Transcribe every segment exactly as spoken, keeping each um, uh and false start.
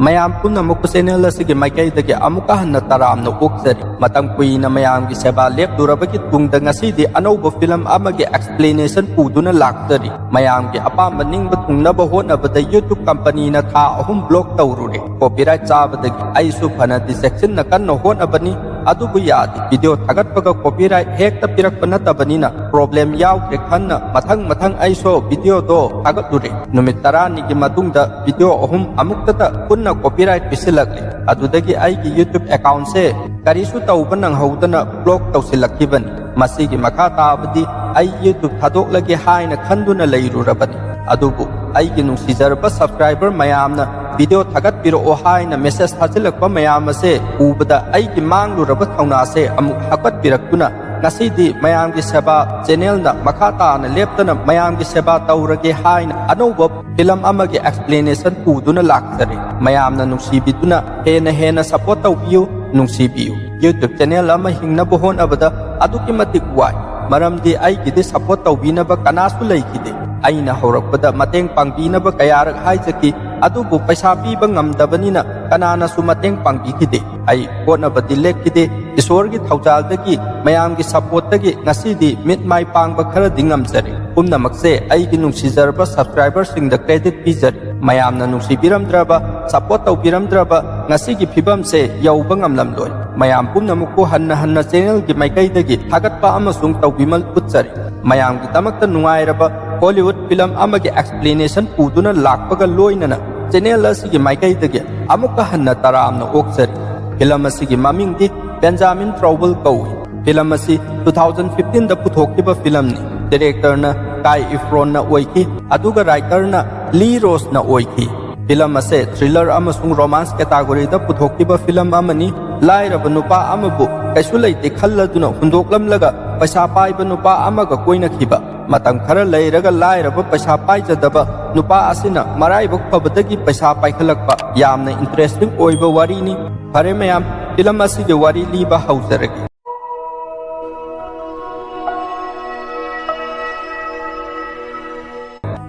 ꯃꯌꯥꯝ ꯄꯨꯝꯅꯃꯛꯄꯨ ꯆꯦꯅꯦꯜ ꯑꯁꯤꯒꯤ ꯃꯥꯏꯀꯩꯗꯒꯤ ꯑꯃꯨꯛꯀ ꯍꯟꯅ ꯇꯔꯥꯝꯅ ꯑꯣꯛꯆꯔꯤ꯫ ꯃꯇꯝ ꯀꯨꯏꯅ ꯃꯌꯥꯝꯒꯤ ꯁꯦꯕꯥ ꯂꯦꯞꯂꯨꯔꯕꯒꯤ ꯇꯨꯡꯗ ꯉꯁꯤꯗꯤ ꯑꯅꯧꯕ ꯐꯤꯂꯝ ꯑꯃꯒꯤ ꯑꯦꯛꯁꯄ꯭ꯂꯦꯅꯦꯁꯟ ꯄꯨꯗꯨꯅ ꯂꯥꯛꯆꯔꯤ꯫ ꯃꯌꯥꯝꯒꯤ ꯑꯄꯥꯝꯕ ꯅꯤꯡꯕ ꯊꯨꯡꯅꯕ ꯍꯣꯠꯅꯕꯗ YouTube ꯀꯝꯄꯅꯤꯅ ꯊꯥ ꯑꯍꯨꯝ ꯕ꯭ꯂꯣꯛ ꯇꯧꯔꯨꯔꯦ꯫ ꯀꯣꯄꯤꯔꯥꯏꯠ ꯆꯥꯕꯗꯒꯤ ꯑꯩꯁꯨ ꯐꯅꯗꯤ ꯆꯦꯛꯁꯤꯟꯅ ꯀꯟꯅ ꯍꯣꯠꯅꯕꯅꯤ, ꯑꯗꯨꯕꯨ ꯌꯥꯗꯦ꯫ ꯚꯤꯗꯤꯑꯣ ꯊꯥꯒꯠꯄꯒ ꯀꯣꯄꯤꯔꯥꯏꯠ ꯍꯦꯛꯇ ꯄꯤꯔꯛꯄ ꯅꯠꯇꯕꯅꯤꯅ ꯄ꯭ꯔꯣꯕ꯭ꯂꯦꯝ ꯌꯥꯎꯗ꯭ꯔꯦ ꯈꯟꯅ ꯃꯊꯪ ꯃꯊꯪ ꯑꯩꯁꯨ ꯚꯤꯗꯤꯑꯣꯗꯣ ꯊꯥꯒꯠꯂꯨꯔꯦ꯫ ꯅꯨꯃꯤꯠ ꯇꯔꯥꯅꯤꯒꯤ ꯃꯇꯨꯡꯗ ꯚꯤꯗꯤꯑꯣ ꯑꯍꯨꯝ ꯑꯃꯨꯛꯇꯗ ꯄꯨꯟꯅ ꯀꯣꯄꯤꯔꯥꯏꯠ ꯄꯤꯁꯤꯜꯂꯛꯂꯦ꯫ ꯑꯗꯨꯗꯒꯤ ꯑꯩꯒꯤ YouTube ꯑꯦꯀꯥꯎꯟꯁꯦ ꯀꯔꯤꯁꯨ ꯇꯧꯕ ꯅꯪꯍꯧꯗꯅ ꯕ꯭ꯂꯣꯛ ꯇꯧꯁꯤꯜꯂꯛꯈꯤꯕꯅꯤ꯫ ꯃꯁꯤꯒꯤ ꯃꯈꯥ ꯇꯥꯕꯗꯤ ꯑꯩ YouTube ꯊꯥꯗꯣꯛꯂꯒꯦ ꯍꯥꯏꯅ ꯈꯟꯗꯨꯅ ꯂꯩꯔꯨꯔꯕꯅꯤ꯫ ꯑꯗꯨꯕꯨ ꯑꯩꯒꯤ ꯅꯨꯡꯁꯤꯖꯔꯕ ꯁꯕꯁꯀ꯭ꯔꯥꯏꯕꯔ ꯃꯌꯥꯝꯅ ꯚꯤꯗꯤꯑꯣ ꯊꯥꯒꯠꯄꯤꯔꯛꯑꯣ ꯍꯥꯏꯅ ꯃꯦꯁꯦꯖ ꯊꯥꯖꯤꯜꯂꯛꯄ ꯃꯌꯥꯝ ꯑꯁꯦ ꯎꯕꯗ ꯑꯩꯒꯤ ꯃꯥꯡꯂꯨꯔꯕ ꯊꯧꯅꯥꯁꯦ ꯑꯃꯨꯛ ꯍꯥꯞꯀꯠꯄꯤꯔꯛꯇꯨꯅ ꯉꯁꯤꯗꯤ ꯃꯌꯥꯝꯒꯤ ꯁꯦꯕꯥ ꯆꯦꯅꯦꯜꯅ ꯃꯈꯥ ꯇꯥꯅ ꯂꯦꯞꯇꯅ ꯃꯌꯥꯝꯒꯤ ꯁꯦꯕꯥ ꯇꯧꯔꯒꯦ ꯍꯥꯏꯅ ꯑꯅꯧꯕ ꯐꯤꯂꯝ ꯑꯃꯒꯤ ꯑꯦꯛꯁꯄ꯭ꯂꯦꯅꯦꯁꯟ ꯄꯨꯗꯨꯅ ꯂꯥꯛꯆꯔꯤ꯫ ꯃꯌꯥꯝꯅ ꯅꯨꯡꯁꯤꯕꯤꯗꯨꯅ ꯍꯦꯟꯅ ꯍꯦꯟꯅ ꯁꯄꯣꯔꯠ ꯇꯧꯕꯤꯌꯨ, ꯅꯨꯡꯁꯤꯕꯤꯌꯨ꯫ YouTube ꯆꯦꯅꯦꯜ ꯑꯃ ꯍꯤꯡꯅꯕ ꯍꯣꯠꯅꯕꯗ ꯑꯗꯨꯛꯀꯤ ꯃꯇꯤꯛ ꯋꯥꯏ, ꯃꯔꯝꯗꯤ ꯑꯩꯒꯤꯗꯤ ꯁꯄꯣꯔꯠ ꯇꯧꯕꯤꯅꯕ ꯀꯅꯥꯁꯨ ꯂꯩꯈꯤꯗꯦ꯫ ꯑꯩꯅ ꯍꯧꯔꯛꯄꯗ ꯃꯇꯦꯡ ꯄꯥꯡꯕꯤꯅꯕ ꯀꯌꯥꯔꯛ ꯍꯥꯏꯖꯈꯤ, ꯑꯗꯨꯕꯨ ꯄꯩꯁꯥ ꯄꯤꯕ ꯉꯝꯗꯕꯅꯤꯅ ꯀꯅꯥꯅꯁꯨ ꯃꯇꯦꯡ ꯄꯥꯡꯕꯤꯈꯤꯗꯦ꯫ ꯑꯩ ꯍꯣꯠꯅꯕꯗꯤ ꯂꯦꯞꯈꯤꯗꯦ꯫ ꯏꯁꯣꯔꯒꯤ ꯊꯧꯖꯥꯜꯗꯒꯤ, ꯃꯌꯥꯝꯒꯤ ꯁꯄꯣꯔꯠꯇꯒꯤ ꯉꯁꯤꯗꯤ ꯃꯤꯠ ꯃꯥꯏ ꯄꯥꯡꯕ ꯈꯔꯗꯤ ꯉꯝꯖꯔꯦ꯫ ꯄꯨꯝꯅꯃꯛꯁꯦ ꯑꯩꯒꯤ ꯅꯨꯡꯁꯤꯖꯔꯕ ꯁꯕꯁꯀ꯭ꯔꯥꯏꯕꯔꯁꯤꯡꯗ ꯀ꯭ꯔꯦꯗꯤꯠ ꯄꯤꯖꯔꯤ꯫ ꯃꯌꯥꯝꯅ ꯅꯨꯡꯁꯤꯕꯤꯔꯝꯗ꯭ꯔꯕ, ꯁꯄꯣꯔꯠ ꯇꯧꯕꯤꯔꯝꯗ꯭ꯔꯕ ꯉꯁꯤꯒꯤ ꯐꯤꯕꯝꯁꯦ ꯌꯧꯕ ꯉꯝꯂꯝꯂꯣꯏ꯫ ꯃꯌꯥꯝ ꯄꯨꯝꯅꯃꯛꯄꯨ ꯍꯟꯅ ꯍꯟꯅ ꯆꯦꯅꯦꯜꯒꯤ ꯃꯥꯏꯀꯩꯗꯒꯤ ꯊꯥꯒꯠꯄ ꯑꯃꯁꯨꯡ ꯇꯧꯕꯤꯃꯜ ꯎꯠꯆꯔꯤ꯫ ꯃꯌꯥꯝꯒꯤꯗꯃꯛꯇ ꯅꯨꯡꯉꯥꯏꯔꯕ ꯍꯣꯂꯤꯋꯨꯗ ꯐꯤꯂꯝ ꯑꯃꯒꯤ ꯑꯦꯛꯁꯄ꯭ꯂꯦꯅꯦꯁꯟ ꯄꯨꯗꯨꯅ ꯂꯥꯛꯄꯒ ꯂꯣꯏꯅꯅ ꯆꯦꯅꯦꯜ ꯑꯁꯤꯒꯤ ꯃꯥꯏꯀꯩꯗꯒꯤ ꯑꯃꯨꯛꯀ ꯍꯟꯅ ꯇꯔꯥꯝꯅ ꯑꯣꯛꯆꯔꯤ꯫ ꯐꯤꯂꯝ ꯑꯁꯤꯒꯤ ꯃꯃꯤꯡꯗꯤ ꯕꯦꯟꯖꯥꯃꯤꯟ ꯇ꯭ꯔꯧꯕꯜ ꯀꯧꯏ꯫ ꯐꯤꯂꯝ ꯑꯁꯤ two thousand fifteen ꯗ ꯄꯨꯊꯣꯛꯈꯤꯕ ꯐꯤꯂꯝꯅꯤ꯫ ꯗꯤꯔꯦꯛꯇꯔꯅ ꯀꯥꯏ ꯏꯐ꯭ꯔꯣꯟꯅ ꯑꯣꯏꯈꯤ, ꯑꯗꯨꯒ ꯔꯥꯏꯇꯔꯅ ꯂꯤ ꯔꯣꯁꯅ ꯑꯣꯏꯈꯤ꯫ ꯐꯤꯂꯝ ꯑꯁꯦ ꯊ꯭ꯔꯤꯂꯔ ꯑꯃꯁꯨꯡ ꯔꯣꯃꯥꯟꯁ ꯀꯦꯇꯥꯒꯣꯔꯤꯗ ꯄꯨꯊꯣꯛꯈꯤꯕ ꯐꯤꯂꯝ ꯑꯃꯅꯤ꯫ ꯂꯥꯏꯔꯕ ꯅꯨꯄꯥ ꯑꯃꯕꯨ ꯀꯩꯁꯨ ꯂꯩꯇꯦ ꯈꯜꯂꯗꯨꯅ ꯍꯨꯟꯗꯣꯛꯂꯝꯂꯒ ꯄꯩꯁꯥ ꯄꯥꯏꯕ ꯅꯨꯄꯥ ꯑꯃꯒ ꯀꯣꯏꯅꯈꯤꯕ꯫ ꯃꯇꯝ ꯈꯔ ꯂꯩꯔꯒ ꯂꯥꯏꯔꯕ ꯄꯩꯁꯥ ꯄꯥꯏꯖꯗꯕ ꯅꯨꯄꯥ ꯑꯁꯤꯅ ꯃꯔꯥꯏꯕꯛ ꯐꯕꯗꯒꯤ ꯄꯩꯁꯥ ꯄꯥꯏꯈꯠꯂꯛꯄ꯫ ꯌꯥꯝꯅ ꯏꯟꯇꯔꯦꯁꯇꯤꯡ ꯑꯣꯏꯕ ꯋꯥꯔꯤꯅꯤ꯫ ꯐꯔꯦ ꯃꯌꯥꯝ, ꯐꯤꯂꯝ ꯑꯁꯤꯒꯤ ꯋꯥꯔꯤ ꯂꯤꯕ ꯍꯧꯖꯔꯒꯦ꯫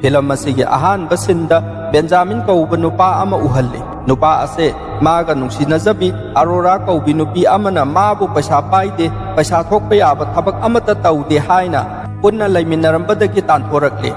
ꯐꯤꯂꯝ ꯑꯁꯤꯒꯤ ꯑꯍꯥꯟꯕ ꯁꯤꯟꯗ ꯕꯦꯟꯖꯥꯃꯤꯟ ꯀꯧꯕ ꯅꯨꯄꯥ ꯑꯃ ꯎꯍꯜꯂꯤ꯫ ꯅꯨꯄꯥ ꯑꯁꯦ ꯃꯥꯒ ꯅꯨꯡꯁꯤꯅꯖꯕꯤ ꯑꯔꯣꯔꯥ ꯀꯧꯕꯤ ꯅꯨꯄꯤ ꯑꯃꯅ ꯃꯥꯕꯨ ꯄꯩꯁꯥ ꯄꯥꯏꯗꯦ, ꯄꯩꯁꯥ ꯊꯣꯛꯄ ꯌꯥꯕ ꯊꯕꯛ ꯑꯃꯠꯇ ꯇꯧꯗꯦ ꯍꯥꯏꯅ ꯄꯨꯟꯅ ꯂꯩꯃꯤꯟꯅꯔꯝꯕꯗꯒꯤ ꯇꯥꯟꯊꯣꯔꯛꯂꯦ꯫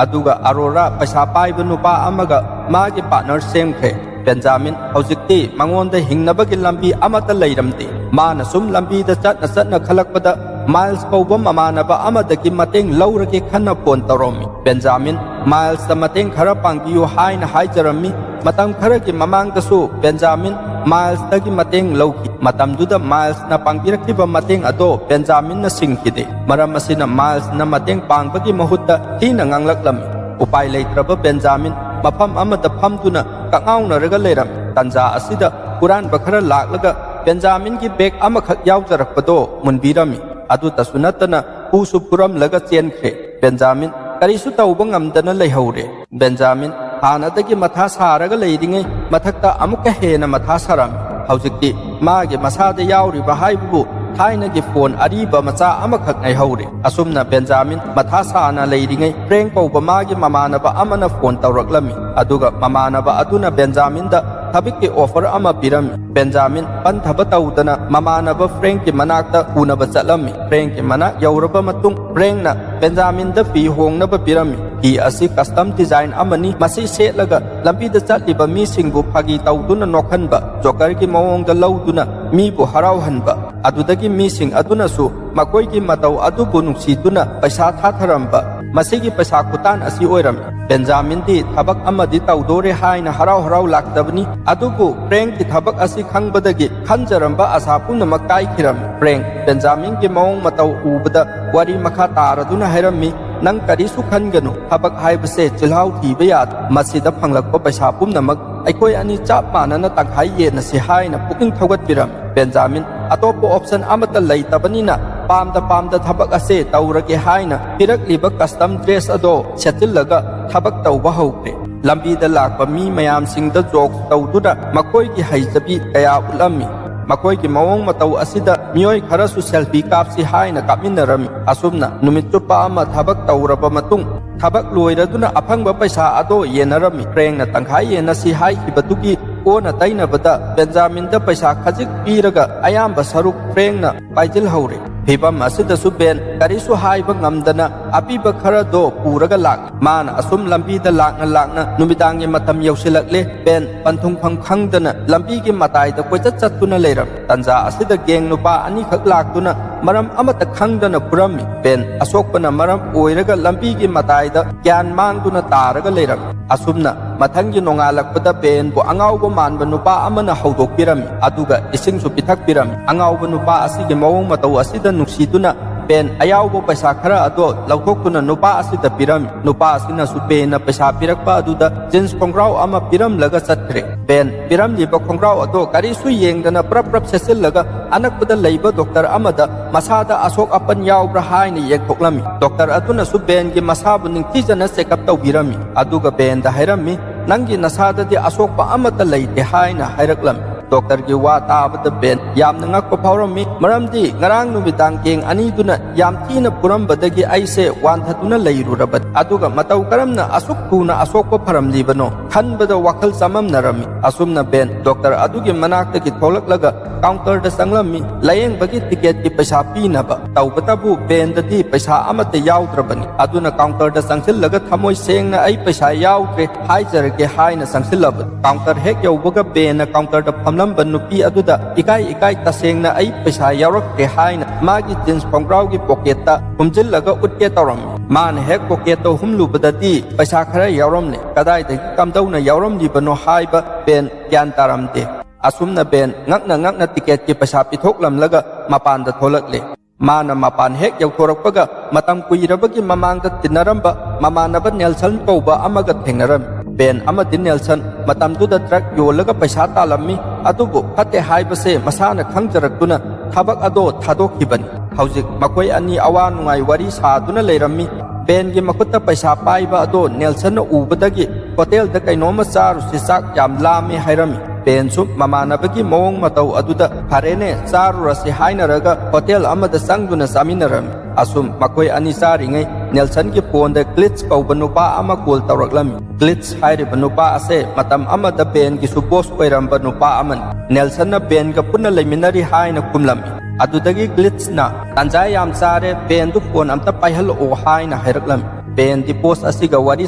ꯑꯗꯨꯒ ꯑꯔꯣꯔꯥ ꯄꯩꯁꯥ ꯄꯥꯏꯕ ꯅꯨꯄꯥ ꯑꯃꯒ ꯃꯥꯒꯤ ꯄꯥꯔꯠꯅꯔ ꯁꯦꯝꯈ꯭ꯔꯦ꯫ ꯕꯦꯟꯖꯥꯃꯤꯟ ꯍꯧꯖꯤꯛꯇꯤ ꯃꯉꯣꯟꯗ ꯍꯤꯡꯅꯕꯒꯤ ꯂꯝꯕꯤ ꯑꯃꯠꯇ ꯂꯩꯔꯝꯗꯦ꯫ ꯃꯥꯅ ꯁꯨꯝ ꯂꯝꯕꯤꯗ ꯆꯠꯅ ꯆꯠꯅ ꯈꯜꯂꯛꯄꯗ ꯃꯥꯏꯜꯁ ꯀꯧꯕ ꯃꯃꯥꯟꯅꯕ ꯑꯃꯗꯒꯤ ꯃꯇꯦꯡ ꯂꯧꯔꯒꯦ ꯈꯟꯅ ꯐꯣꯟ ꯇꯧꯔꯝꯃꯤ꯫ ꯕꯦꯟꯖꯥꯃꯤꯟ ꯃꯥꯏꯜꯁꯇ ꯃꯇꯦꯡ ꯈꯔ ꯄꯥꯡꯕꯤꯌꯨ ꯍꯥꯏꯅ ꯍꯥꯏꯖꯔꯝꯃꯤ꯫ ꯃꯇꯝ ꯈꯔꯒꯤ ꯃꯃꯥꯡꯗꯁꯨ ꯕꯦꯟꯖꯥꯃꯤꯟ ꯃꯥꯏꯜꯁꯇꯒꯤ ꯃꯇꯦꯡ ꯂꯧꯈꯤ꯫ ꯃꯇꯝꯗꯨꯗ ꯃꯥꯏꯜꯁꯅ ꯄꯥꯡꯕꯤꯔꯛꯈꯤꯕ ꯃꯇꯦꯡ ꯑꯗꯣ ꯕꯦꯟꯖꯥꯃꯤꯟꯅ ꯁꯤꯡꯈꯤꯗꯦ꯫ ꯃꯔꯝ ꯑꯁꯤꯅ ꯃꯥꯏꯜꯁꯅ ꯃꯇꯦꯡ ꯄꯥꯡꯕꯒꯤ ꯃꯍꯨꯠꯇ ꯊꯤꯅ ꯉꯥꯡꯂꯛꯂꯝꯃꯤ꯫ ꯎꯄꯥꯏ ꯂꯩꯇ꯭ꯔꯕ ꯕꯦꯟꯖꯥꯃꯤꯟ ꯃꯐꯝ ꯑꯃꯗ ꯐꯝꯗꯨꯅ ꯀꯛꯉꯥꯎꯅꯔꯒ ꯂꯩꯔꯝꯃꯤ꯫ ꯇꯟꯖꯥ ꯑꯁꯤꯗ ꯍꯨꯔꯥꯟꯕ ꯈꯔ ꯂꯥꯛꯂꯒ ꯕꯦꯟꯖꯥꯃꯤꯟꯒꯤ ꯕꯦꯒ ꯑꯃꯈꯛ ꯌꯥꯎꯖꯔꯛꯄꯗꯣ ꯃꯨꯟꯕꯤꯔꯝꯃꯤ꯫ ꯑꯗꯨꯇꯁꯨ ꯅꯠꯇꯅ ꯐꯨꯁꯨ ꯐꯨꯔꯝꯂꯒ ꯆꯦꯟꯈ꯭ꯔꯦ꯫ ꯕꯦꯟꯖꯥꯃꯤꯟ ꯀꯔꯤꯁꯨ ꯇꯧꯕ ꯉꯝꯗꯅ ꯂꯩꯍꯧꯔꯦ꯫ ꯕꯦꯟꯖꯥꯃꯤꯟ ꯍꯥꯟꯅꯗꯒꯤ ꯃꯊꯥ ꯁꯥꯔꯒ ꯂꯩꯔꯤꯉꯩ ꯃꯊꯛꯇ ꯑꯃꯨꯛꯀ ꯍꯦꯟꯅ ꯃꯊꯥ ꯁꯥꯔꯝꯃꯤ꯫ ꯍꯧꯖꯤꯛꯇꯤ ꯃꯥꯒꯤ ꯃꯁꯥꯗ ꯌꯥꯎꯔꯤꯕ ꯍꯥꯏꯕꯕꯨ ꯊꯥꯏꯅꯒꯤ ꯐꯣꯟ ꯑꯔꯤꯕ ꯃꯆꯥ ꯑꯃꯈꯛ ꯉꯥꯏꯍꯧꯔꯦ꯫ ꯑꯁꯨꯝꯅ ꯕꯦꯟꯖꯥꯃꯤꯟ ꯃꯊꯥ ꯁꯥꯅ ꯂꯩꯔꯤꯉꯩ ꯐ꯭ꯔꯦꯡ ꯀꯧꯕ ꯃꯥꯒꯤ ꯃꯃꯥꯟꯅꯕ ꯑꯃꯅ ꯐꯣꯟ ꯇꯧꯔꯛꯂꯝꯃꯤ꯫ ꯑꯗꯨꯒ ꯃꯃꯥꯟꯅꯕ ꯑꯗꯨꯅ ꯕꯦꯟꯖꯥꯃꯤꯟꯗ ꯊꯕꯛꯀꯤ ꯑꯣꯐꯔ ꯑꯃ ꯄꯤꯔꯝꯃꯤ꯫ ꯕꯦꯟꯖꯥꯃꯤꯟ ꯄꯟꯊꯕ ꯇꯧꯗꯅ ꯃꯃꯥꯟꯅꯕ ꯐ꯭ꯔꯦꯡꯀꯤ ꯃꯅꯥꯛꯇ ꯎꯅꯕ ꯆꯠꯂꯝꯃꯤ꯫ ꯐ꯭ꯔꯦꯡꯀꯤ ꯃꯅꯥꯛ ꯌꯧꯔꯕ ꯃꯇꯨꯡ ꯐ꯭ꯔꯦꯡꯅ ꯕꯦꯟꯖꯥꯃꯤꯟꯗ ꯐꯤ ꯍꯣꯡꯅꯕ ꯄꯤꯔꯝꯃꯤ꯫ ꯐꯤ ꯑꯁꯤ ꯀꯁꯇꯝ ꯗꯤꯖꯥꯏꯟ ꯑꯃꯅꯤ꯫ ꯃꯁꯤ ꯁꯦꯠꯂꯒ ꯂꯝꯕꯤꯗ ꯆꯠꯂꯤꯕ ꯃꯤꯁꯤꯡꯕꯨ ꯐꯥꯒꯤ ꯇꯧꯗꯨꯅ ꯅꯣꯛꯍꯟꯕ, ꯖꯣꯀꯔꯒꯤ ꯃꯑꯣꯡꯗ ꯂꯧꯗꯨꯅ ꯃꯤꯕꯨ ꯍꯔꯥꯎꯍꯟꯕ꯫ ꯑꯗꯨꯗꯒꯤ ꯃꯤꯁꯤꯡ ꯑꯗꯨꯅꯁꯨ ꯃꯈꯣꯏꯒꯤ ꯃꯇꯧ ꯑꯗꯨꯕꯨ ꯅꯨꯡꯁꯤꯗꯨꯅ ꯄꯩꯁꯥ ꯊꯥꯊꯔꯝꯕ꯫ ꯃꯁꯤꯒꯤ ꯄꯩꯁꯥ ꯈꯨꯇꯥꯟ ꯑꯁꯤ ꯑꯣꯏꯔꯝꯃꯤ꯫ ꯕꯦꯟꯖꯥꯃꯤꯟꯗꯤ ꯊꯕꯛ ꯑꯃꯗꯤ ꯇꯧꯗꯣꯔꯦ ꯍꯥꯏꯅ ꯍꯔꯥꯎ ꯍꯔꯥꯎ ꯂꯥꯛꯆꯕꯅꯤ꯫ ꯑꯗꯨꯕꯨ ꯐ꯭ꯔꯦꯡꯀꯤ ꯊꯕꯛ ꯑꯁꯤ ꯈꯪꯕꯗꯒꯤ ꯈꯟꯖꯔꯝꯕ ꯑꯁꯥ ꯄꯨꯝꯅꯃꯛ ꯀꯥꯏꯈꯤꯔꯝꯃꯤ꯫ ꯐ꯭ꯔꯦꯡ ꯕꯦꯟꯖꯥꯃꯤꯟꯒꯤ ꯃꯑꯣꯡ ꯃꯇꯧ ꯎꯕꯗ ꯋꯥꯔꯤ ꯃꯈꯥ ꯇꯥꯔꯗꯨꯅ ꯍꯥꯏꯔꯝꯃꯤ, "ꯅꯪ ꯀꯔꯤꯁꯨ ꯈꯟꯒꯅꯨ, ꯊꯕꯛ ꯍꯥꯏꯕꯁꯦ ꯆꯤꯜꯍꯥꯎ ꯊꯤꯕ ꯌꯥꯗꯦ꯫ ꯃꯁꯤꯗ ꯐꯪꯂꯛꯄ ꯄꯩꯁꯥ ꯄꯨꯝꯅꯃꯛ ꯑꯩꯈꯣꯏ ꯑꯅꯤ ꯆꯞ ꯃꯥꯟꯅꯅ ꯇꯪꯈꯥꯏ ꯌꯦꯟꯅꯁꯤ" ꯍꯥꯏꯅ ꯄꯨꯛꯅꯤꯡ ꯊꯧꯒꯠꯄꯤꯔꯝꯃꯤ꯫ ꯕꯦꯟꯖꯥꯃꯤꯟ ꯑꯇꯣꯞꯄ ꯑꯣꯞꯁꯟ ꯑꯃꯠꯇ ꯂꯩꯇꯕꯅꯤꯅ ꯄꯥꯝꯗ ꯄꯥꯝꯗ ꯊꯕꯛ ꯑꯁꯦ ꯇꯧꯔꯒꯦ ꯍꯥꯏꯅ ꯄꯤꯔꯛꯂꯤꯕ ꯀꯁꯇꯝ ꯗ꯭ꯔꯦꯁ ꯑꯗꯣ ꯁꯦꯠꯆꯤꯜꯂꯒ ꯊꯕꯛ ꯇꯧꯕ ꯍꯧꯈ꯭ꯔꯦ꯫ ꯂꯝꯕꯤꯗ ꯂꯥꯛꯄ ꯃꯤ ꯃꯌꯥꯝꯁꯤꯡꯗ ꯖꯣꯛ ꯇꯧꯗꯨꯅ ꯃꯈꯣꯏꯒꯤ ꯍꯩꯖꯕꯤ ꯀꯌꯥ ꯎꯠꯂꯝꯃꯤ꯫ ꯃꯈꯣꯏꯒꯤ ꯃꯑꯣꯡ ꯃꯇꯧ ꯑꯁꯤꯗ ꯃꯤꯑꯣꯏ ꯈꯔꯁꯨ ꯁꯦꯜꯐꯤ ꯀꯥꯞꯁꯤ ꯍꯥꯏꯅ ꯀꯥꯞꯃꯤꯟꯅꯔꯝꯃꯤ꯫ ꯑꯁꯨꯝꯅ ꯅꯨꯃꯤꯠ ꯆꯨꯞꯄ ꯑꯃ ꯊꯕꯛ ꯇꯧꯔꯕ ꯃꯇꯨꯡ ꯊꯕꯛ ꯂꯣꯏꯔꯗꯨꯅ ꯑꯐꯪꯕ ꯄꯩꯁꯥ ꯑꯗꯣ ꯌꯦꯟꯅꯔꯝꯃꯤ꯫ ꯐ꯭ꯔꯦꯡꯅ ꯇꯪꯈꯥꯏ ꯌꯦꯟꯅꯁꯤ ꯍꯥꯏꯈꯤꯕꯗꯨꯒꯤ ꯑꯣꯟꯅ ꯇꯩꯅꯕꯗ ꯕꯦꯟꯖꯥꯃꯤꯟꯗ ꯄꯩꯁꯥ ꯈꯖꯤꯛ ꯄꯤꯔꯒ ꯑꯌꯥꯝꯕ ꯁꯔꯨꯛ ꯐ꯭ꯔꯦꯡꯅ ꯄꯥꯏꯖꯤꯜꯍꯧꯔꯦ꯫ ꯐꯤꯚꯝ ꯑꯁꯤꯗꯁꯨ ꯕꯦꯟ ꯀꯔꯤꯁꯨ ꯍꯥꯏꯕ ꯉꯝꯗꯅ ꯑꯄꯤꯕ ꯈꯔꯗꯣ ꯄꯨꯔꯒ ꯂꯥꯛꯂꯦ꯫ ꯃꯥꯅ ꯑꯁꯨꯝ ꯂꯝꯕꯤꯗ ꯂꯥꯛꯅ ꯂꯥꯛꯅ ꯅꯨꯃꯤꯗꯥꯡꯒꯤ ꯃꯇꯝ ꯌꯧꯁꯤꯜꯂꯛꯂꯦ꯫ ꯕꯦꯟ ꯄꯟꯊꯨꯡꯐꯝ ꯈꯪꯗꯅ ꯂꯝꯕꯤꯒꯤ ꯃꯇꯥꯏꯗ ꯀꯣꯏꯆꯠ ꯆꯠꯇꯨꯅ ꯂꯩꯔꯝꯃꯤ꯫ ꯇꯟꯖꯥ ꯑꯁꯤꯗ ꯒꯦꯡ ꯅꯨꯄꯥ ꯑꯅꯤꯈꯛ ꯂꯥꯛꯇꯨꯅ ꯃꯔꯝ ꯑꯃꯠꯇ ꯈꯪꯗꯅ ꯐꯨꯔꯝꯃꯤ꯫ ꯕꯦꯟ ꯑꯁꯣꯛꯄꯅ ꯃꯔꯝ ꯑꯣꯏꯔꯒ ꯂꯝꯕꯤꯒꯤ ꯃꯇꯥꯏꯗ ꯒ꯭ꯌꯥꯟ ꯃꯥꯡꯗꯨꯅ ꯇꯥꯔꯒ ꯂꯩꯔꯝꯃꯤ꯫ ꯑꯁꯨꯝꯅ ꯃꯊꯪꯒꯤ ꯅꯣꯡꯉꯥꯜꯂꯛꯄꯗ ꯕꯦꯟꯕꯨ ꯑꯉꯥꯎꯕ ꯃꯥꯟꯕ ꯅꯨꯄꯥ ꯑꯃꯅ ꯍꯧꯗꯣꯛꯄꯤꯔꯝꯃꯤ, ꯑꯗꯨꯒ ꯏꯁꯤꯡꯁꯨ ꯄꯤꯊꯛꯄꯤꯔꯝꯃꯤ꯫ ꯑꯉꯥꯎꯕ ꯅꯨꯄꯥ ꯑꯁꯤꯒꯤ ꯃꯑꯣꯡ ꯃꯇꯧ ꯑꯁꯤꯗ ꯅꯨꯡꯁꯤꯗꯨꯅ ꯕꯦꯟ ꯑꯌꯥꯎꯕ ꯄꯩꯁꯥ ꯈꯔ ꯑꯗꯣ ꯂꯧꯊꯣꯛꯇꯨꯅ ꯅꯨꯄꯥ ꯑꯁꯤꯗ ꯄꯤꯔꯝꯃꯤ꯫ ꯅꯨꯄꯥ ꯑꯁꯤꯅꯁꯨ ꯕꯦꯟꯅ ꯄꯩꯁꯥ ꯄꯤꯔꯛꯄ ꯑꯗꯨꯗ ꯖꯤꯟꯁ ꯈꯣꯡꯒ꯭ꯔꯥꯎ ꯑꯃ ꯄꯤꯔꯝꯂꯒ ꯆꯠꯈ꯭ꯔꯦ꯫ ꯕꯦꯟ ꯄꯤꯔꯝꯂꯤꯕ ꯈꯣꯡꯒ꯭ꯔꯥꯎ ꯑꯗꯣ ꯀꯔꯤꯁꯨ ꯌꯦꯡꯗꯅ ꯄ꯭ꯔꯞ ꯄ꯭ꯔꯞ ꯁꯦꯠꯆꯤꯜꯂꯒ ꯑꯅꯛꯄꯗ ꯂꯩꯕ ꯗꯣꯛꯇꯔ ꯑꯃꯗ ꯃꯁꯥꯗ ꯑꯁꯣꯛ ꯑꯄꯟ ꯌꯥꯎꯕ꯭ꯔꯥ ꯍꯥꯏꯅ ꯌꯦꯡꯊꯣꯛꯂꯝꯃꯤ꯫ ꯗꯣꯛꯇꯔ ꯑꯗꯨꯅꯁꯨ ꯕꯦꯟꯒꯤ ꯃꯁꯥꯕꯨ ꯅꯤꯡꯊꯤꯖꯅ ꯆꯦꯛꯑꯞ ꯇꯧꯕꯤꯔꯝꯃꯤ, ꯑꯗꯨꯒ ꯕꯦꯟꯗ ꯍꯥꯏꯔꯝꯃꯤ, "ꯅꯪꯒꯤ ꯅꯁꯥꯗꯗꯤ ꯑꯁꯣꯛꯄ ꯑꯃꯠꯇ ꯂꯩꯇꯦ" ꯍꯥꯏꯅ ꯍꯥꯏꯔꯛꯂꯝꯃꯤ꯫ ꯗꯣꯛꯇꯔꯒꯤ ꯋꯥ ꯇꯥꯕꯗ ꯕꯦꯟ ꯌꯥꯝꯅ ꯉꯛꯄ ꯐꯥꯎꯔꯝꯃꯤ, ꯃꯔꯝꯗꯤ ꯉꯔꯥꯡ ꯅꯨꯃꯤꯗꯥꯡ ꯒꯦꯡ ꯑꯅꯤꯗꯨꯅ ꯌꯥꯝ ꯊꯤꯅ ꯐꯨꯔꯝꯕꯗꯒꯤ ꯑꯩꯁꯦ ꯋꯥꯟꯊꯗꯨꯅ ꯂꯩꯔꯨꯔꯕꯅꯤ꯫ ꯑꯗꯨꯒ ꯃꯇꯧ ꯀꯔꯝꯅ ꯑꯁꯨꯛ ꯊꯨꯅ ꯑꯁꯣꯛꯄ ꯐꯔꯝꯂꯤꯕꯅꯣ ꯈꯟꯕꯗ ꯋꯥꯈꯜ ꯆꯃꯝꯅꯔꯝꯃꯤ꯫ ꯑꯁꯨꯝꯅ ꯕꯦꯟ ꯗꯣꯛꯇꯔ ꯑꯗꯨꯒꯤ ꯃꯅꯥꯛꯇꯒꯤ ꯊꯣꯛꯂꯛꯂꯒ ꯀꯥꯎꯟꯇꯔꯗ ꯆꯪꯂꯝꯃꯤ꯫ ꯂꯥꯌꯦꯡꯕꯒꯤ ꯇꯤꯀꯦꯠꯀꯤ ꯄꯩꯁꯥ ꯄꯤꯅꯕ꯫ ꯇꯧꯕꯇꯕꯨ ꯕꯦꯟꯗꯗꯤ ꯄꯩꯁꯥ ꯑꯃꯠꯇ ꯌꯥꯎꯗ꯭ꯔꯕꯅꯤ꯫ ꯑꯗꯨꯅ ꯀꯥꯎꯟꯇꯔꯗ ꯆꯪꯁꯤꯜꯂꯒ ꯊꯃꯣꯏ ꯁꯦꯡꯅ "ꯑꯩ ꯄꯩꯁꯥ ꯌꯥꯎꯗ꯭ꯔꯦ" ꯍꯥꯏꯖꯔꯒꯦ ꯍꯥꯏꯅ ꯆꯪꯁꯤꯜꯂꯕꯅꯤ꯫ ꯀꯥꯎꯟꯇꯔ ꯍꯦꯛ ꯌꯧꯕꯒ ꯕꯦꯟꯅ ꯀꯥꯎꯟꯇꯔꯗ ꯐꯝꯂꯝꯕ ꯅꯨꯄꯤ ꯑꯗꯨꯗ ꯏꯀꯥꯏ ꯏꯀꯥꯏ "ꯇꯁꯦꯡꯅ ꯑꯩ ꯄꯩꯁꯥ ꯌꯥꯎꯔꯛꯇ꯭ꯔꯦ" ꯍꯥꯏꯅ ꯃꯥꯒꯤ ꯖꯤꯟꯁ ꯈꯣꯡꯒ꯭ꯔꯥꯎꯒꯤ ꯄꯣꯀꯦꯠꯇ ꯍꯨꯝꯖꯤꯜꯂꯒ ꯎꯠꯀꯦ ꯇꯧꯔꯝꯃꯤ꯫ ꯃꯥꯅ ꯍꯦꯛ ꯄꯣꯀꯦꯠꯇ ꯍꯨꯝꯂꯨꯕꯗꯗꯤ ꯄꯩꯁꯥ ꯈꯔ ꯌꯥꯎꯔꯝꯂꯦ꯫ ꯀꯗꯥꯏꯗꯒꯤ ꯀꯝꯗꯧꯅ ꯌꯥꯎꯔꯝꯂꯤꯕꯅꯣ ꯍꯥꯏꯕ ꯕꯦꯟ ꯒ꯭ꯌꯥꯟ ꯇꯥꯔꯝꯗꯦ꯫ ꯑꯁꯨꯝꯅ ꯕꯦꯟ ꯉꯛꯅ ꯉꯛꯅ ꯇꯤꯀꯦꯠꯀꯤ ꯄꯩꯁꯥ ꯄꯤꯊꯣꯛꯂꯝꯂꯒ ꯃꯄꯥꯟꯗ ꯊꯣꯛꯂꯛꯂꯦ꯫ ꯃꯥꯅ ꯃꯄꯥꯟ ꯍꯦꯛ ꯌꯧꯊꯣꯔꯛꯄꯒ ꯃꯇꯝ ꯀꯨꯏꯔꯕꯒꯤ ꯃꯃꯥꯡꯗ ꯇꯤꯟꯅꯔꯝꯕ ꯃꯃꯥꯟꯅꯕ ꯅꯦꯜꯁꯟ ꯀꯧꯕ ꯑꯃꯒ ꯊꯦꯡꯅꯔꯝꯃꯤ꯫ ꯕꯦꯟ ꯑꯃꯗꯤ ꯅꯦꯜꯁꯟ ꯃꯇꯝꯗꯨꯗ ꯗ꯭ꯔꯒ ꯌꯣꯜꯂꯒ ꯄꯩꯁꯥ ꯇꯥꯜꯂꯝꯃꯤ, ꯑꯗꯨꯕꯨ ꯐꯠꯇꯦ ꯍꯥꯏꯕꯁꯦ ꯃꯁꯥꯅ ꯈꯪꯖꯔꯛꯇꯨꯅ ꯊꯕꯛ ꯑꯗꯣ ꯊꯥꯗꯣꯛꯈꯤꯕꯅꯤ꯫ ꯍꯧꯖꯤꯛ ꯃꯈꯣꯏ ꯑꯅꯤ ꯑꯋꯥ ꯅꯨꯡꯉꯥꯏ ꯋꯥꯔꯤ ꯁꯥꯗꯨꯅ ꯂꯩꯔꯝꯃꯤ꯫ ꯕꯦꯟꯒꯤ ꯃꯈꯨꯠꯇ ꯄꯩꯁꯥ ꯄꯥꯏꯕ ꯑꯗꯣ ꯅꯦꯜꯁꯟꯅ ꯎꯕꯗꯒꯤ ꯍꯣꯇꯦꯜꯗ ꯀꯩꯅꯣꯝꯃ ꯆꯥꯔꯨꯁꯤ, ꯆꯥꯛ ꯌꯥꯝ ꯂꯥꯝꯃꯦ ꯍꯥꯏꯔꯝꯃꯤ꯫ ꯕꯦꯟꯁꯨ ꯃꯃꯥꯟꯅꯕꯒꯤ ꯃꯑꯣꯡ ꯃꯇꯧ ꯑꯗꯨꯗ "ꯐꯔꯦꯅꯦ, ꯆꯥꯔꯨꯔꯁꯤ" ꯍꯥꯏꯅꯔꯒ ꯍꯣꯇꯦꯜ ꯑꯃꯗ ꯆꯪꯗꯨꯅ ꯆꯥꯃꯤꯟꯅꯔꯝꯃꯤ꯫ ꯑꯁꯨꯝ ꯃꯈꯣꯏ ꯑꯅꯤ ꯆꯥꯔꯤꯉꯩ ꯅꯦꯜꯁꯟꯒꯤ ꯐꯣꯟꯗ ꯀ꯭ꯂꯤꯠꯁ ꯀꯧꯕ ꯅꯨꯄꯥ ꯑꯃ ꯀꯣꯜ ꯇꯧꯔꯛꯂꯝꯃꯤ꯫ ꯀ꯭ꯂꯤꯠꯁ ꯍꯥꯏꯔꯤꯕ ꯅꯨꯄꯥ ꯑꯁꯦ ꯃꯇꯝ ꯑꯃꯗ ꯕꯦꯟꯒꯤꯁꯨ ꯕꯣꯁ ꯑꯣꯏꯔꯝꯕ ꯅꯨꯄꯥ ꯑꯃꯅꯤ꯫ ꯅꯦꯜꯁꯟꯅ ꯕꯦꯟꯒ ꯄꯨꯟꯅ ꯂꯩꯃꯤꯟꯅꯔꯤ ꯍꯥꯏꯅ ꯈꯨꯝꯂꯝꯃꯤ꯫ ꯑꯗꯨꯗꯒꯤ ꯀ꯭ꯂꯤꯠꯁꯅ, "ꯇꯥꯟꯖꯥ ꯌꯥꯝ ꯆꯥꯔꯦ, ꯕꯦꯟꯗꯨ ꯐꯣꯟ ꯑꯝꯇ ꯄꯥꯏꯍꯜꯂꯛꯑꯣ" ꯍꯥꯏꯅ ꯍꯥꯏꯔꯛꯂꯝꯃꯤ꯫ ꯕꯦꯟꯗꯤ ꯕꯣꯁ ꯑꯁꯤꯒ ꯋꯥꯔꯤ